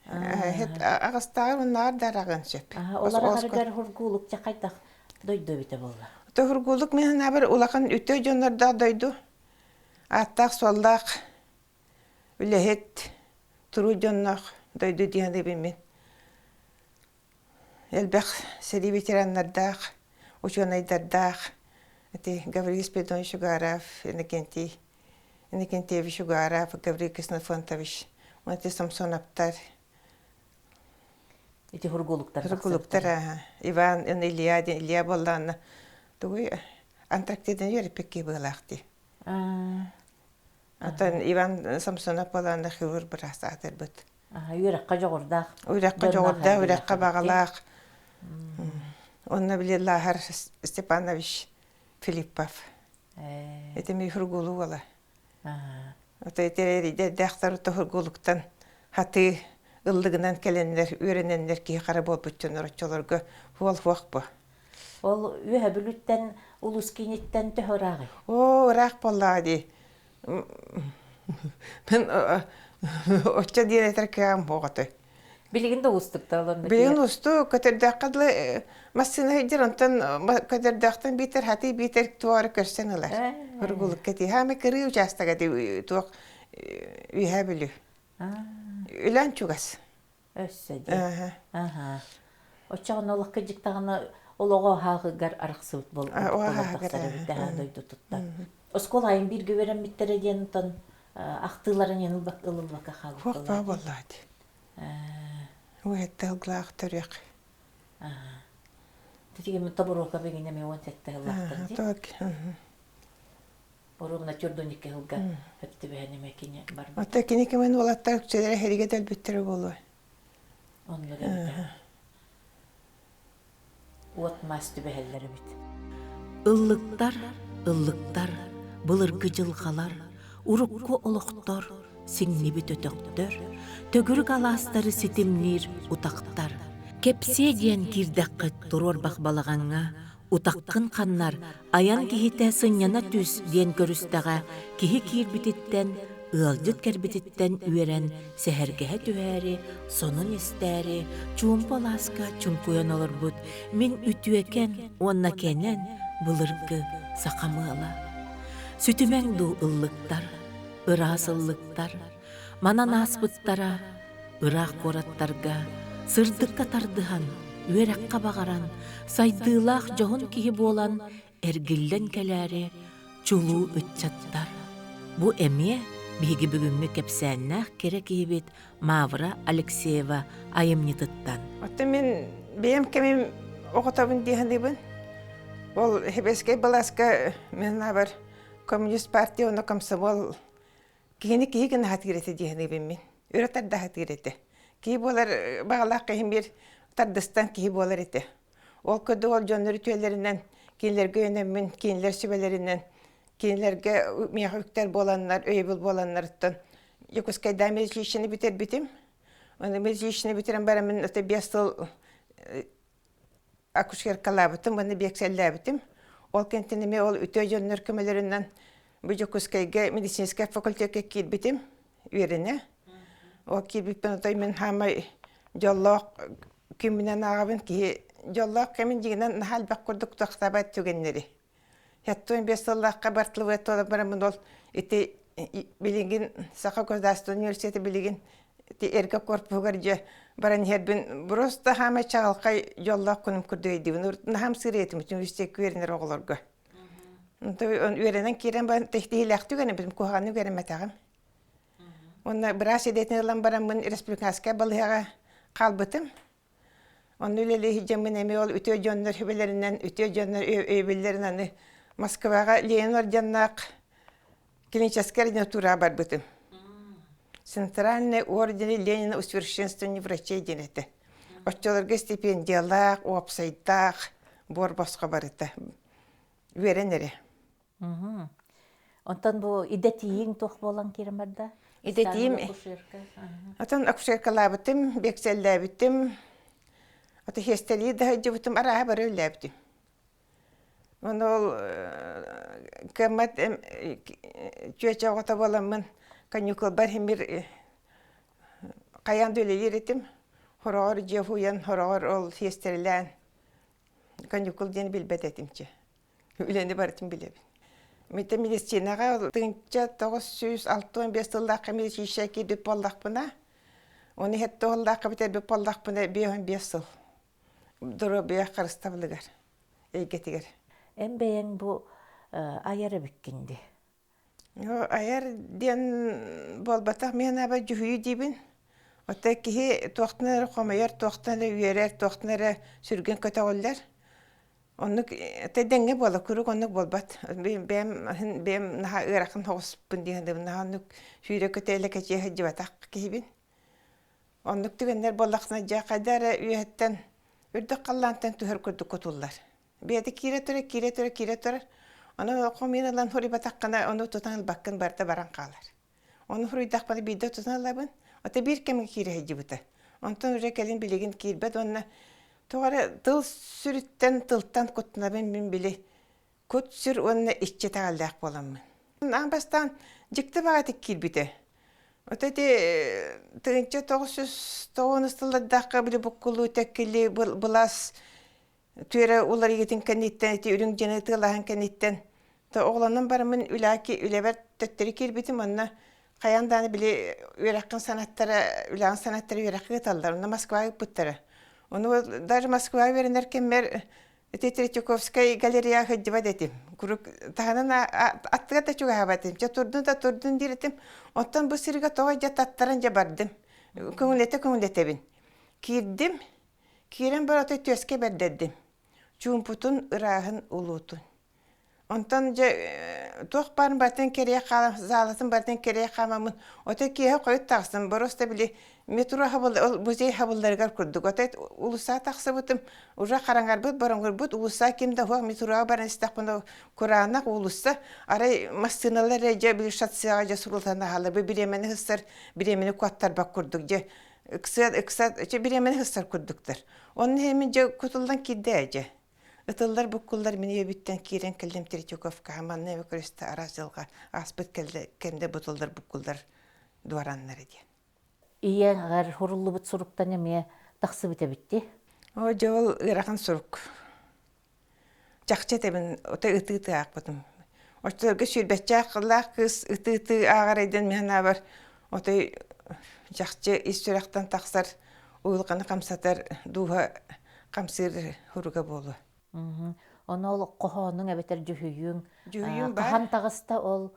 Аҕыстааҕар уоннааҕар да араҕыан сөп. Ол араҕарыгар Сургуулук дьэ хайдах дойду эбитэ буолла? Сургуулук мин санаабар улахан үтүө дьоннордоох дойду. Ааттаах-суоллаах үлэһит, туруу дьонноох дойду дии саныыбын мин. Элбэх сэрии ветераннардаах, учуонайдардаах ити Гаврил Спиридонович Угаров, Иннокентий Иннокентьевич Угаров, Гаврил Ксенофонтович, ити Самсоновтар. Ити Хургулуктар. Хургулуктар, Иван, Илья, Илья буоллаҕына тугуй Антарктиданы үөрэппикки быалаах дии. Оттон Иван Самсонов буолаанна хирург быраас аатырбыт. Үөрэххэ дьоҕурдаах. Үөрэххэ дьоҕурдаах, үөрэххэ баҕалаах. Онно били Лаһар Степанович Филиппов. Ити ми хургулу буола. Ото ити тоһургулуктан хатыы ыллыгынан кэлэннэр, үөрэнэннэр киһи хара буолбут дьоннор оччолорго хуол хуох бу. Ол Үөһэ Бүлүүттэн улуус кииниттэн төһө ырааҕый? Оо, ыраах буоллаҕа дии. Мин оччо диэн этэр кыаҕым суох отой. Билигин да уустук да олорно Билигин устук, көтөрдөөххө дылы массыына сылдьар, онтон көтөрдөөхтөн биитэр хатыы биитэр туора көрсөн ылар. Хургулукка тии. Хаамай кырыы учаастага дии туох Үөһээ Бүлүү. Үлэн чугас. Өссө дии. Аха. Оччоҕуна олох кыдьыктаҕына олоҕо аһааҕыгар арахсыбыт буолан тахсар эбит аһаа дойдутуттан. Оскуола айын бииргэ үөрэммиттэрэ диэн онтон ахтыыларын иһин ылыллыбакка хаалбыт Хуох баа буоллаат. Уһэтте ылглаах төрүөх. Титигими тобуруока бигине ми 17 сыллаахтар дии. Оруобуна төрдүн сылга өттүбэһэн эмэ кини барбыт. Оттон кини кимин уолаттар үксэлэрэ эһиригэ дэлбиттэрэ буолуо. Оннук эбит. Уот мас түбэһэллэр эбит. Ыллыктар, ыллыктар, былыргы дьылҕалар, урукку олохтор, сиҥнибит өтөхтөр, төгүрүк алаастары ситимниир утахтар. Кэпсиэ диэн киирдэххит туруорбах балаҕаҥҥа Утаххын ханнар, айан киһитэ сынньана түс диэн көрүстэҕэ киһи киирбититтэн, ыалдьыт кэлбититтэн үөрэн сэһэргэһэ түһээри, сонун истээри, чуумпу алааска чуҥкуйан олорбут мин үтүөкэн уонна кэнэн былыргы сахам ыала. Сүтүмэҥ дуу ыллыктар, ыраас ыллыктар, манан ааспыттара Ыраах куораттарга сырдыкка тардыһан, үөрэххэ баҕаран, сайдыылаах дьоһун киһи буолан эргиллэн кэлээри чулуу ыччаттар. Бу эмиэ биһиги бүгүҥҥү кэпсээннээх кэрэ киһибит Мавра Алексеева айымньытыттан. Оттон мин бэйэм кэмим оҕотобун дии саныыбын. Ол Хебескэй былааска мин санаабар коммунист партия уонна комсомол Киһини киһи гына сатыыр этэ дии саныыбын мин. Өрө тарда сатыыр этэ. Киһи буолар баҕалаах киһим биир тардыстан киһи буолар этэ. Ол курдук ол дьоннор үтүөлэринэн, кинилэргэ өйөнөммүн, кинилэр сүбэлэринэн, кинилэргэ миэхэ үктэл буоланнар, өйөбүл буоланнарыттан Якутскайдаа медучилищены бүтэрбитим. Оны медучилищены бүтэрэн бараммын это 5 сыл акушеркалаабытым уонна биэксэллээбитим. Ол кэнтэн эмиэ ол үтүө дьоннор көмөлөрүнэн бу Дьокуускайга медицинскэй факультекка киирбитим үөрэнэ. Ол киирбиппин отой мин хаамай дьоллоох күммүнэн ааҕабын киһи дьоллоох кэмин дьиҥинэн наһаа элбэх курдук тохтообот түгэннэри. 75 сыллаахха бартылыбыт туолан бараммын ол ити билигин Саха государственный университета билигин ити эргэ корпуһугар дьэ баран иһэрбин просто хаамай чаҕылхай дьоллоох күнүм курдук өйдүүбүн. Наһам сыыр этим университекка үөрэнэр оҕолорго. Үөрэнэн киирэн баран тиһилээхтик үөрэнэбитим, куһаҕаннык үөрэммэтэҕим. Уонна быраас идэтин ылан бараммын республиканскай балыыһаҕа хаалбытым. Онно үлэлии сылдьаммын эмиэ ол үтүө дьоннор сүбэлэринэн, үтүө дьоннор өйөбүллэрин аны Москваҕа Ленин орденнаах клиническэй ординатураҕа барбытым. Центральный ордены Ленина усовершенствование врачей диэн этэ. Оччолорго стипендиялаах, уопсайдаах, буор босхо барыта. Үөрэн эрэ. Онтон бу идэтийиҥ туох буолан киирэн барда? Идэтийим Отон акушеркалаабытым, биэксэллээбитим, ото хиэстэлии да сылдьыбытым, арааһа бары үллээбитим. Ону ол кыаммат чүөчэ оҕото буоламмын каникулбар химир хайаан да үлэлиир этим. Хороҕор дьиэ уһуйан, хороҕор ол сиэстэрэлээн каникул диэн билбэт этим чэ. Үлэни барытын билэбин. Митэ медицинаҕа 1965 сыллаахха медицинскэй киирбит буоллахпына, оны сэттэ уоллаахха бүтэрбит буоллахпына 55 сыл доруобуйа харыстабылыгар эйгэтигэр. Эн бэйэҥ бу айар эбиккин дии. Айар диэн буолбатах, мин аба дьүһүйүү диибин. Оттон киһи туохтан эрэ хомойор, туохтан эрэ үөрэр, туохтан эрэ сүргүн көтөҕүллэр. Оннук тэдэҥҥэ буола, куруук оннук буолбат. Бэйэм бэйэм наһаа ыарахан соҕуспун дии саныыбын. Наһаа оннук сүүрэ-көтө элэкэчийэ сылдьыбатах киһибин. Оннук түгэннэр буоллаххына, дьэ, хайда эрэ үөһэттэн, үрдүк халлаантан түһэр курдук кутуллар. Бэйэтэ киирэ турар, киирэ турар, киирэ турар. Ону хомуйан ылан хоруйбатаххына, ону тутан ылбаккын барыта баран хаалар. Ону хоруйдахпына биирдэ тутан ылабын. Ото биир кэмҥэ киирэ сылдьыбыта. Онтон уже кэлин билигин киирбэт уонна тоҕо эрэ тыл сүрүттэн тылтан куттанабын мин били кут-сүр уонна иччи итэҕэллээх буоламмын. Аан бастаан дьикти баҕатык киирбитэ. Ото ити 1990 сыллардаахха били буккулуу тэккили былаас түөрэ уларыйыытын кэнниттэн ити үрүҥ дьиэни тыалаһан кэнниттэн то оҕолонон бараммын үлэки үлэбэр төттөрү киирбитим онно хайаан даҕаны били үөрэххин санаттара үлэҕин санаттара үөрэххэ ыыталлар онно Москваҕа ыыппыттара ону даже Москваҕа үөрэнэр кэммэр ити Третьяковскай галереяҕа сылдьыбат этим куруук таһынан аттыгар да чугаһаабат этим чэ турдун да турдун диир этим оттон бу сиргэ тоҕо дьэ таттаран дьэ бардым көҥүлэтэ көҥүлэтэбин киирдим Киирэн барата түөскэ бэрдэрдим. Чуумпутун, ырааһын, улуутун. Онтон дьэ туох баарын барытын кэрийэ хаалан, заалатын барытын кэрийэ хаамаммын, ото киэһэ хойут тахсан, просто били метро хабыл, ол музей хабылларыгар курдук. Ото улуссаа тахсыбытым, уже хараҥарбыт, бороҥурбут, улуссаа ким да суох метроға баран истэхпинэ кураанах уулусса, арай массыыналар эрэ дьэ били шоссеҕа дьэ сурултан аһаллар, бу бириэмэни сыстар, бириэмэни куоттарбат курдук дьэ ыксыа ыкса чэ бириэмэни сыстар курдуктар. Онно иһин дьэ кутуллан киирдэ дьэ. Ытыллар буккуллар мин ийэбиттэн киирэн кэллим Третьяковкаҕа манна эбэ көрүстэ араас дьылҕа ааспыт кэллэ кэмдэ бутуллар буккуллар дуораннары диэн. Ийэҕэр суруллубут суруктан эмиэ тахсыбыт эбит дии. Оо дьэ ол ыарахан сурук. Чахчы этэбин ото ытыы-ытыы аахпытым. Оччолорго сүүрбэччээх кыллаах кыыс ытыы-ытыы ааҕар эйдэн мин санаабар отой чахчы ис сүрэхтэн тахсар уйулҕаны хамсатар дууһа хамсыыр хуруга буолуо. Ону ол хоһоонуҥ эбэтэр дьүһүйүүҥ Дьүһүйүүм баар. хаһан таҕыста ол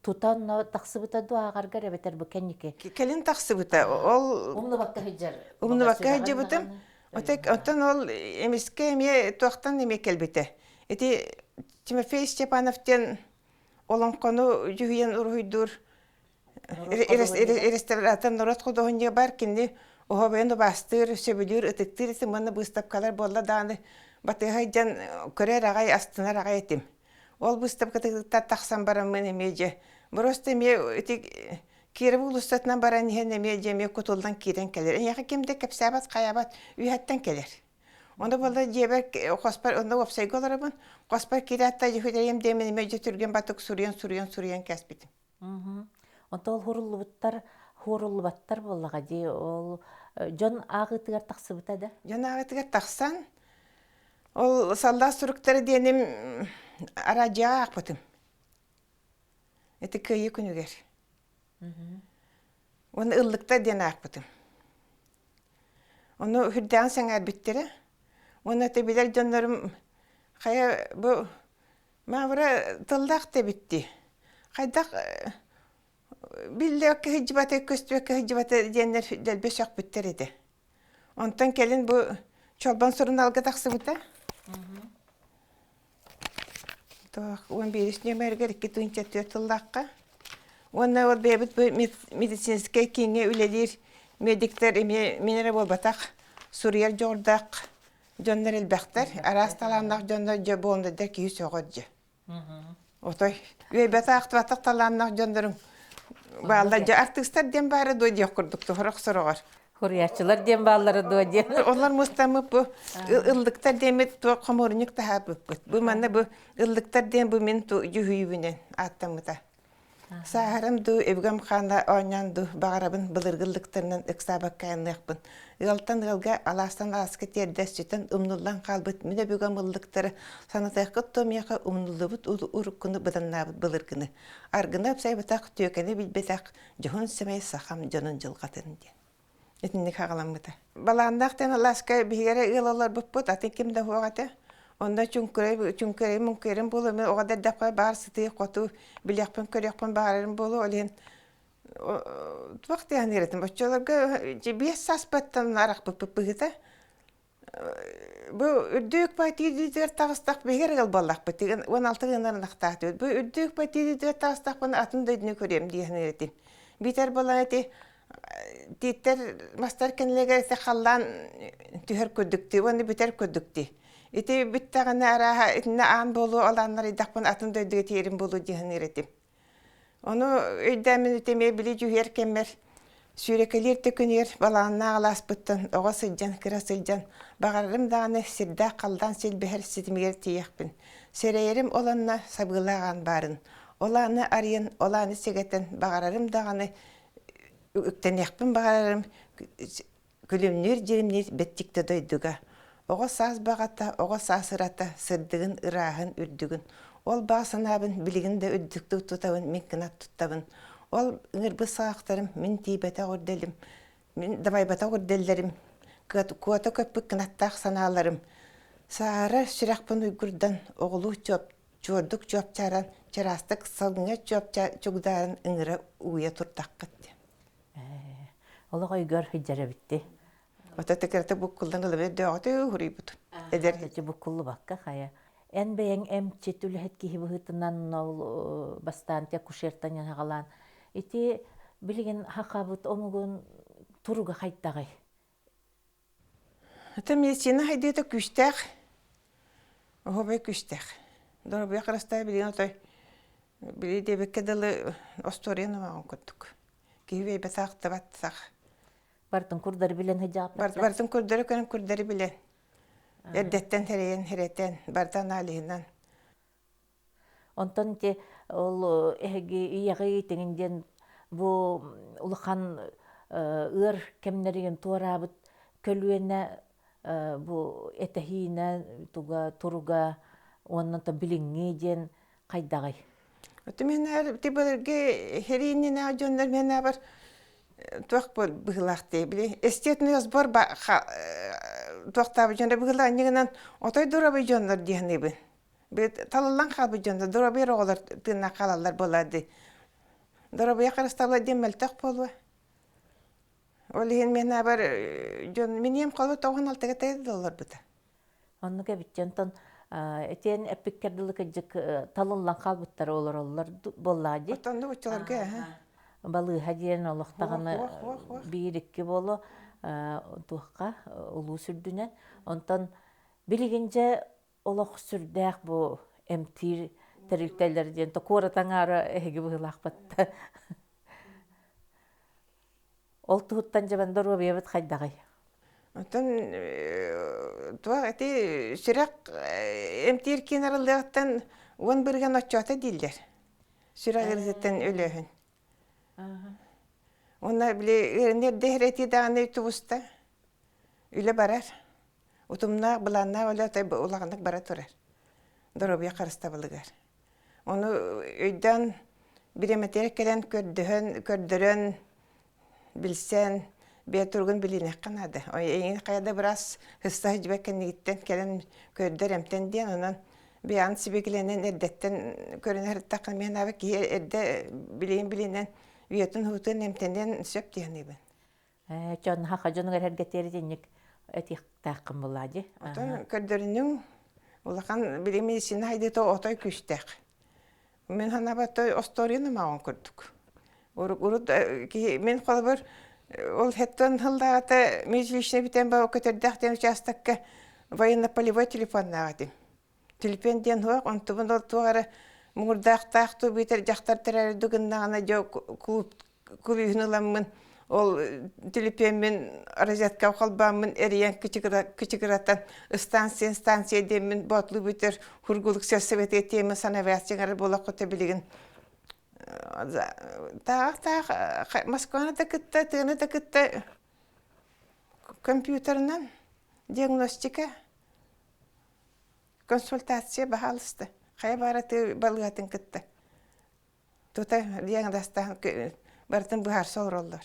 тутан тахсыбыта дуу ааҕаргар эбэтэр бу кэнники? Кэлин тахсыбыта. Ол умнубакка сылдьар. Умнубакка сылдьыбытым. Оттон ол эмискэ эмиэ туохтан эмиэ кэлбитэ. Ити Тимофей Степанов диэн олоҥхону дьүһүйэн уруһуйдуур реставратор норуот худуоһунньуга бар кини оһобойун убаастыыр, сөбүлүүр, ытыктыыр этим уонна быыстапкалар буолла даҕаны батыһа дьон көрөр аҕай, астынар аҕай этим. Ол быыстапкатыттан тахсан бараммын эмиэ дьэ просто эмиэ ити Киров уулуссатынан баран иһэн эмиэ дьэ эмиэ кутуллан киирэн кэлэр. Эйиэхэ ким да кэпсээбэт, хайаабат, үөһэттэн кэлэр. Ону буолла дьиэбэр хоспор онно уопсайга олоробун. Хоспор киирээт да дьүһүдэйим диэмин эмиэ дьэ түргэн батык суруйан суруйан суруйан кээспитим. Онто ол хууруллубуттар хууруллубаттар буоллаҕа дии ол дьон ааҕыытыгар тахсыбыта да? Дьон ааҕыытыгар тахсан ол саллаат суруктара диэним араадьыйаҕа аахпытым. Ити Кыайыы күнүгэр. Уонна ыллыктар диэн аахпытым. Ону үрдээҕин сэҥээрбиттэрэ. Уонна ити билэр дьоннорум хайа бу Мавра тыллаах да эбит дии. Хайдах биллибэккэ сылдьыбата, көстүбэккэ сылдьыбата диэннэр дэлби сөхпүттэр этэ. Онтон кэлин бу Чолбон сурунаалга тахсыбыта. 11 нүөмэригэр 2 4 тыллаахха. Уонна ол бэйэбит бу медицинскэй кииҥҥэ үлэлиир медиктэр эмиэ мин эрэ буолбатах, суруйар дьоҕурдаах дьоннор элбэхтэр. Араас талааннаах дьоннор дьэ буолундар киһи сөҕөр дьэ. Отой үөйбэтэх-ахтыбатах талааннаах дьоннорум бааллар дьэ артыыстар диэн баара дуо диэх курдук сорох сороҕор. Хуруйааччылар диэн бааллара дуо диэн. Олор мустаммыт бу ыллыктар диэммит туох хомуурунньук таһаарбыппыт. Бу манна бу ыллыктар диэн бу мин дьүһүйүүбүнэн ааттаммыта. Сааһырым дуу, өбүгэм хаана оонньоон дуу, баҕарабын былыргы ыллыктарынан ыксаабакка айанныахпын. Ыалтан ыалга, алаастан алааска тиэрдэ сүтэн умнуллан хаалбыт мин өбүгэм ыллыктара санатыаххыт дуо миэхэ умнуллубут уруккуну быданнаабыт былыргыны. Аргыны ыпсайбатах, түөкэни билбэтэх, дьоһун сэмэй сахам дьонун дьылҕатын диэн. Итинник хаҕаламмыта. Балааннаах диэн алааска биһиги эрэ ыал олорбуппут, атын ким да суох этэ. Онно чуҥкурай, чуҥкурай муҥкуйарым буолуо, мин оҕо да эрдэхпинэ баар сытыы хоту билиэхпин көрүөхпүн баҕарарым буолуо, ол иһин туох диэн этим, оччолорго 5 сааспыттан арахпыппыт быһыыта. Бу үрдүк патиидитигэр таҕыстах биһиги эрэ ыал буоллахпыт, 16 гыннар ынахтаатыбыт. Бу үрдүк патиидитигэр таҕыстахпына атын дойдуну көрүөм дии саныыр этим. Биитэр буолан ити тииттэр мастар кэннилэригэр ити халлаан түһэр курдук дии уонна бүтэр курдук дии. Ити бүттэҕинэ арааһа итиннэ аан буолуо, ол ааннар ыйдахпына атын дойдуга тиийэрим буолуо дии саныыр этим. Ону өйдөөммүн ити эмиэ били дьүһүйэр кэммэр сүүрэкэлиир да күнүгэр балаҕаннаах алааспыттан оҕо сылдьан, кыра сылдьан баҕарарым даҕаны сирдээх халлаан силбэһэр ситимигэр тиийиэхпин. Сэрэйэрим ол онно сабыылаах аан баарын. Ол ааны арыйан, ол ааны сэгэтэн баҕарарым даҕаны үктэниэхпин баҕарарым күлүмнүүр дьиримниир бэттиктэ дойдуга. Оҕо саас баҕата, оҕо саас ырата, сырдыгын, ырааһын, үрдүгүн. Ол баҕа санаабын билигин да үрдүктүк тутабын, мин кынат туттабын. Ол ыҥырбыт саҕахтарым, мин тиийбэтэх үрдэлим, мин дабайбатах үрдэллэрим, куота көппүт кынаттаах санааларым. Саара сүрэхпин уйгурдан, оҕолуу чуордук чуопчааран, чараастык салгыҥҥа чугдааран ыҥыра ууйа турдаххыт. Олох өйгөр сылдьар эбитти. Ото текерете буккуллан ылыбыт дөҕөтү хуруйбут. Эдэр. Эти буккуллубакка хайа. Эн бэйэҥ эмчит үлэһит киһи быһыытынан ол бастаан те акушертан хаҕалаан ити билигин хахабыт омугун туруга хайдаҕый? Это медицина хайдыыта күүстээх. Оһобой күүстээх. Доруобуйа харыстаа билигин отой били диэбиккэ дылы остуоруйа номоҕун курдук. Киһи бэйбэтэ ахтыбат сах. Бартын курдары билэн сыдьааппат. Бартын курдары көрөн курдары билэн. Эрдэттэн тэрийэн хэрэтэн, барыта аналиһынан. Онтон ити ол эһиги ийэҕи иитиҥин диэн бу улахан ыар кэмнэригин туораабыт көлүөнэ бу этэһиинэ туга туруга уонна билиҥҥи диэн хайдаҕый? Мин ити былыргы хэрииннинээх дьоннор мен бар туох быһыылаах дии били естественный сбор туохтаабыт дьоннор быһыылаах иннигинэн отой дурабый дьоннор дии саныыбын. Талыллан хаалбыт дьоннор дурабый оҕолор тыыннаах хаалаллар буолаар дии. Доруобуйа харыстабыла диэн мөлтөх буолуо. Ол иһин мен бар дьон миниэм холу тоҕун алтыга тайда олорбута. Оннук эбит онтон этиэн эппиккэр дылы кырдьык талыллан хаалбыттар олороллор буоллаа дии. Оттон оччолорго Балыыһа диэн олохтоҕуна биир-икки буолуо туохха улуус үрдүнэн. Онтон билигин дьэ олох сүрдээх бу эмтиир тэрилтэлэр диэн то куорат аҥаара эһиги быһыылаахпыт. Ол туһуттан дьэ доруобуйабыт хайдаҕый? Оттон туох ити сүрэх эмтиир киин арыллыаҕыттан 10 бырыһыан оччоото дииллэр. Сүрэх ыарыытыттан өлөөһүн. Уонна били ыарыыны эрдэ иһэрэтии даҕаны тубуста. Үлэ барар. Утумнаах, былааннаах үлэ улаханнык бара турар. Доруобуйа харыстабылыгар. Ону өйдөөн бириэмэтигэр кэлэн көрдөһөн, көрдөрөн, билсэн, бэйэ туругун билиниэххэ наада. Эйигин хайа да быраас сыста сылдьыбат кэннигиттэн кэлэн көрдөр, эмтэн диэн, онон бэйэҕин сибикилэнэн эрдэттэн көрүнэ сырыттаххына мин аабы киһи эрдэ билигин билинэн үйэтин уһутун эмтэниэн сөп диэн саныыбын. Дьон хаха дьонугар эргэтиэр итинник. этиэхтээххин буоллаа дии. Отон көрдөрүнүҥ улахан билим медицина хайдыыта отой күүстээх. Мин санаабар остуоруйаны маҕан курдук. Урут киһи мин холобур ол хэттэн сыллаата медучилищены бүтэн ба көтөрдөөх диэн учаастакка военно-полевой телефоннаах этим. Телефон диэн суох, онтубун ол туох эрэ муҥурдаахтаах туу биитэр дьахтар тэрээри гыннаҕына дьэ клуб күлүүһүн ыламмын ол телефеммин розетка холбооммун эрийэн кычыгыратан станция станция диэммин боотулуу бүтэр хургулук сельсоветыгар тиэмэ санавиация буолаххыта билигин таах таах Москваны да кытта тыаны да кытта компьютерынан диагностика консультация баһаалыста хайа баара тыа балыыһатын кытта Тута диэн дастаан барытын быһаарса олороллор.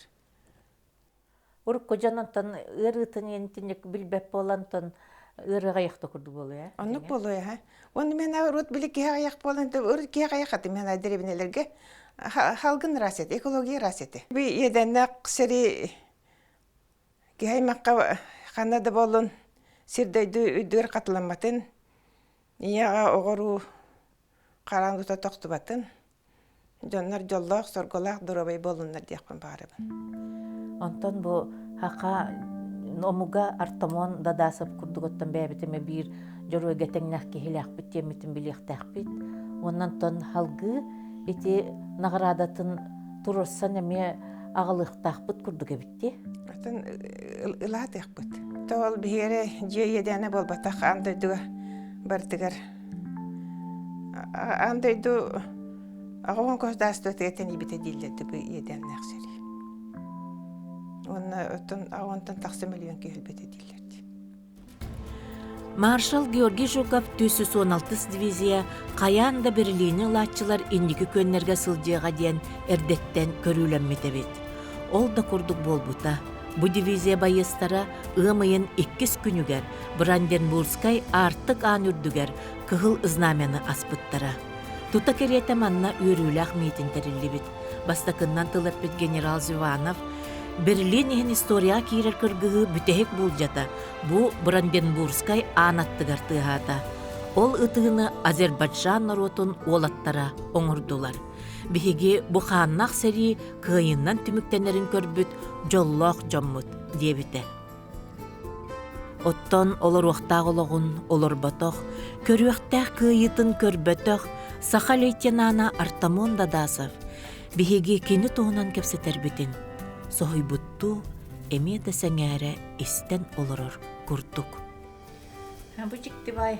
Урукку дьон онтон ыарыытын ентинник билбэт буолан онтон ыарыыга айахта курдук буолуо ээ. Оннук буолуо ээ. Уонна мен урут били киһи аяк буолан урут киһи аяк аты мен дэриэбинэлэргэ халгын ыраас этэ, экология ыраас этэ. Би иэдэннээх сири киһи аймакка ханна да буоллун сир дойду үрдүгэр хатыламматын, ийэҕэ оҕоруу Хараҥ тута тохтубатын, дьоннор дьоллоох, соргулаах доруобай буоллуннар диэхпин баҕарабын. Онтон бу хаха омуга Артамон Дадасов курдугуттан бэйэбит эмэ биир дьоруойга тэҥнээх киһилээхпит диэммитин билиэхтээхпит. Уонна онтон халгыы ити наҕараадатын туруорсан эмиэ аҕалыахтаахпыт курдук эбит дии. Оттон ылаатыахпыт. Ол биһиги дьиэ иэдээнэ буолбатах аан дойдуга барытыгар Аан дойду аҕа государствотыгар тэнийбитэ дииллэр да бу иэдээннээх сэрии. Уонна оттон аҕа тахса миллион киһи өлбүтэ дииллэр дии. Маршал Георгий Жуков 416 дивизия хайаан да Берлини ылааччылар инники күөннэргэ сылдьыаҕа диэн эрдэттэн көрүүлэммит эбит. Ол да курдук буолбута. Бу дивизия байыастара ыам ыйын иккис күнүгэр Бранденбургскай аартык аан үрдүгэр Кыһыл Знамяны аспыттара. Тута кэриэтэ манна үөрүүлээх миитин тэриллибит. Бастакыннан тыл эппит генерал Зюганов Берлин иһин историяҕа киирэр кыргыһыы бүтэһик буулдьата бу Бранденбургскай аан аттыгар тыаһаата. Ол ытыыны Азербайджан норуотун уолаттара оҥордулар. Биһиги бу хааннаах сэрии кыайыынан түмүктэнэрин көрбүт дьоллоох дьоммут, диэбитэ. Оттон олоруохтаах олоҕун олорботох, көрүөхтээх кыайыытын көрбөтөх саха лейтенана Артамон Дадасов биһиги кини туһунан кэпсэтэрбитин соһуйбуттуу эмиэ да сэҥээрэ истэн олорор курдук. Бу дьикти баай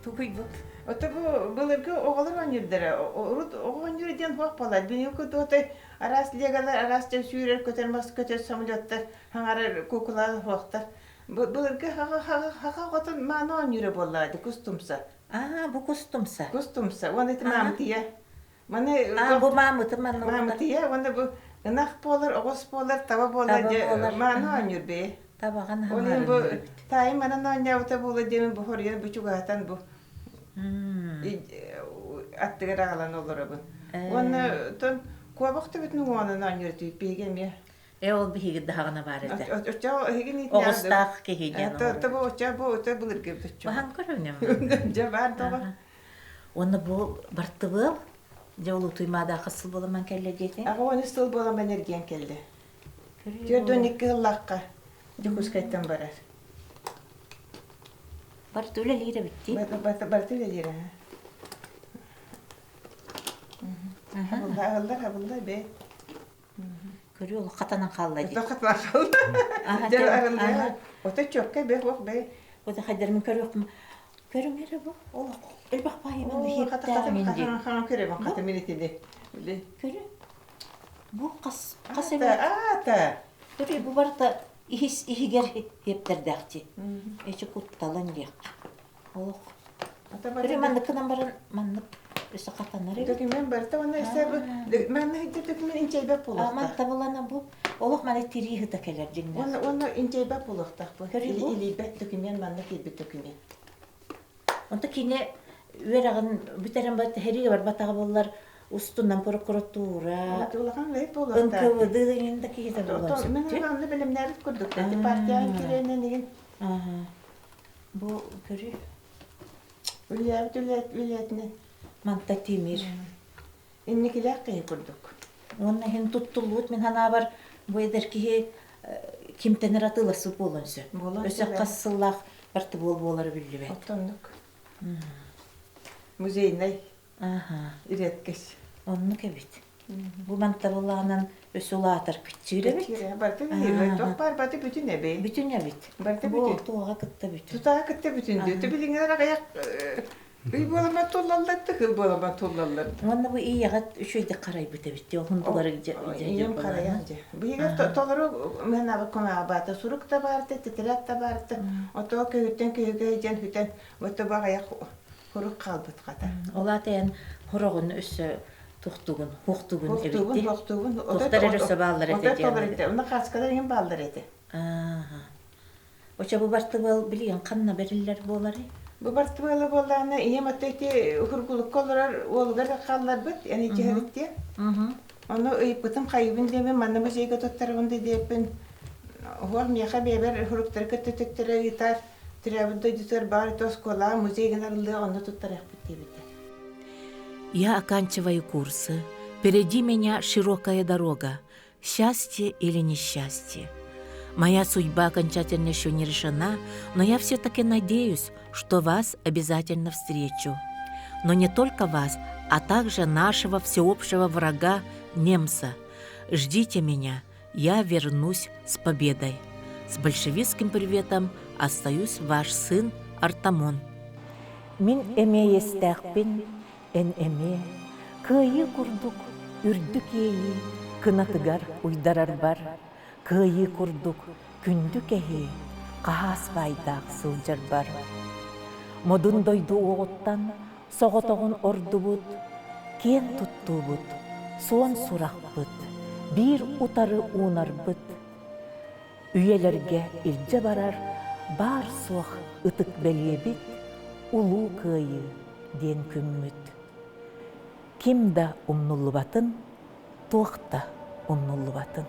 тугуйбут. Ото бу былыргы оҕолор оонньуурдара урут оҕо оонньуура диэн суох буолар. Билиҥҥи курдук араас легалар, араас дьон сүүрэр көтөр мас көтөр самолеттар хаҥарар куукулалар суохтар. Былыргы хаха оҕотун мааны оонньуура буоллаҕа дии кус тумса. Аа, бу кус тумса. Кус тумса. Уонна ити маамытыйа. Маны Аа, бу маамыты манна Маамытыйа уонна бу ынах буолар, оҕус буолар, таба буолар дьэ мааны оонньуур бэйэ. Табаҕын Ол иһин бу таайым манан оонньообута буола диэмин бу хоруйан бу чугаһатан бу аттыгар аҕалан олоробун. Уонна тон куобах төбөтүн уҥуоҕунан оонньуур этибит биһиги эмиэ. Э ол биһиги даһаҕына баар этэ. Оҕустаах киһи диэн Тобу оччо бу өтө былыргы өттө. Баһан көрүнэм. Дьэ баар тоҕо. Уонна бу бартыбыал дьэ ол утуймаадаахха сыл буоламан кэллэ диэтиҥ. Аҕа он сыл буоламан эргийэн кэллэ. 42 сыллаахха Дьокуускайтан барар. Барыта үлэлиир эбит дии. Барыта үлэлиир аа. Хабылла аһыллар хабылла бээ. Көрүү олох хатанан хаалла дии. Хатанан хаалла. Дьэ арыллыа. Ото чөккө бэх ох бэй. Ото хайдармын көрүөхпүн. Көрүҥ эрэ бу. Олох элбэх баайымын иһиттээн дии. Хаҥа көрөбүн хата мин итини. Көрү. Бу хас хас эмэ. Аата. Көрү бу барыта иһис иһигэр иэптэрдээхти. Эчи кутталын диэххэ. Олох. Көрү манныкынан баран маннык өссө хатанар эбит. Документ барыта уонна өссө бу манна иһитте документ инчэйбэт буолуохтаах. Манта булана бу олох маны тирии ыта кэлэр дьиҥнээх. Уонна уонна инчэйбэт буолуохтаах бу. Илийбэт документ манна киирбит документ. Онто кини үөрэҕин бүтэрэн барыта сэриигэ барбатаҕа буоллар устунан прокуратура улахан үлэһит буолуохтаах. НКВД иҥин да киһитэ буолуон сөп. Мен онно бэлэмнээбит курдук. Партияҕын киирэнэн игин. Бу көрү. Үлээбит үлээтинэн. Манта тимир. Инникилээх киһи курдук. Уонна иһин туттуллубут мин санаабар бу эдэр киһи кимтэн эрэ атыыласпыт буолуон сөп. Өссө хас сыллаах партыбуол буолара биллибэт. Оттоннук. Музейнай редкость. Оннук эбит. Бу мантабылаанан өссө улаатар кыччыыр эбит. Барыта бүтүн. Бар баты бүтүн эбит. Бүтүн эбит. Барыта бүтүн. Туоҕа кытта бүтүн. Тутаҕа кытта бүтүн. Билиҥҥилэр аҕыйах Ый буоламан туллаллар да, кыл буоламан туллаллар. Уонна бу ийэҕит үчүгэйдик харайбыт эбит дии, оһундулары Ийэм харайан дьэ. Биһиги толору мынаабыт кумааҕы сурук да баарта, тетрадь да баарта. Ото көһүттэн көһүгэ дьэн хүтэн, вот баҕайах хурук хаалбыт хата. Ол аата эн хороҕун өссө тухтугун, хуохтугун эбит дии. Хуохтугун, Тухтар эрэ өссө бааллар этэ диэн. Уна хааскалар иҥин бааллар этэ. Очо бу бартыбыал билигин ханна бэриллэр буоларый? Бу бартыбыала буоллаҕына ийэм отто ити Хургулукка олорор уолугар хаалларбыт, эн ичиһэбит диэн. Ону ыйыппытым хайыбын диэмин, манна музейга туттарабын да диэппин, уһуох миэхэ бэйэбэр суруктары кытта төттөрү ыытар, төрөөбүт дойдутугар баар ити оскуолаҕа музей гынарыллыа онно туттарыахпыт диэбитэ. Я оканчиваю курсы. Впереди меня широкая дорога. Счастье или несчастье. Моя судьба окончательно еще не решена, но я все-таки надеюсь, что вас обязательно встречу. Но не только вас, а также нашего всеобщего врага немца. Ждите меня, я вернусь с победой. С большевистским приветом остаюсь ваш сын Артамон. Мин эмиэ иэстээхпин, эн эмиэ кыайыы курдук үрдүк иэйии кынатыгар уйдарарбар, кыайыы курдук күндү кэһии хаһаас баайдаах сылдьарбар. Модун дойду уоҕуттан соҕотоҕун ордубут, киэн туттуубут, суон сурахпыт, биир утары уунарбыт. Үйэлэргэ илдьэ барар баар-суох ытык бэлиэбит Улуу Кыайыы диэн күммүт. Ким да умнуллубатын, туох да умнуллубатын.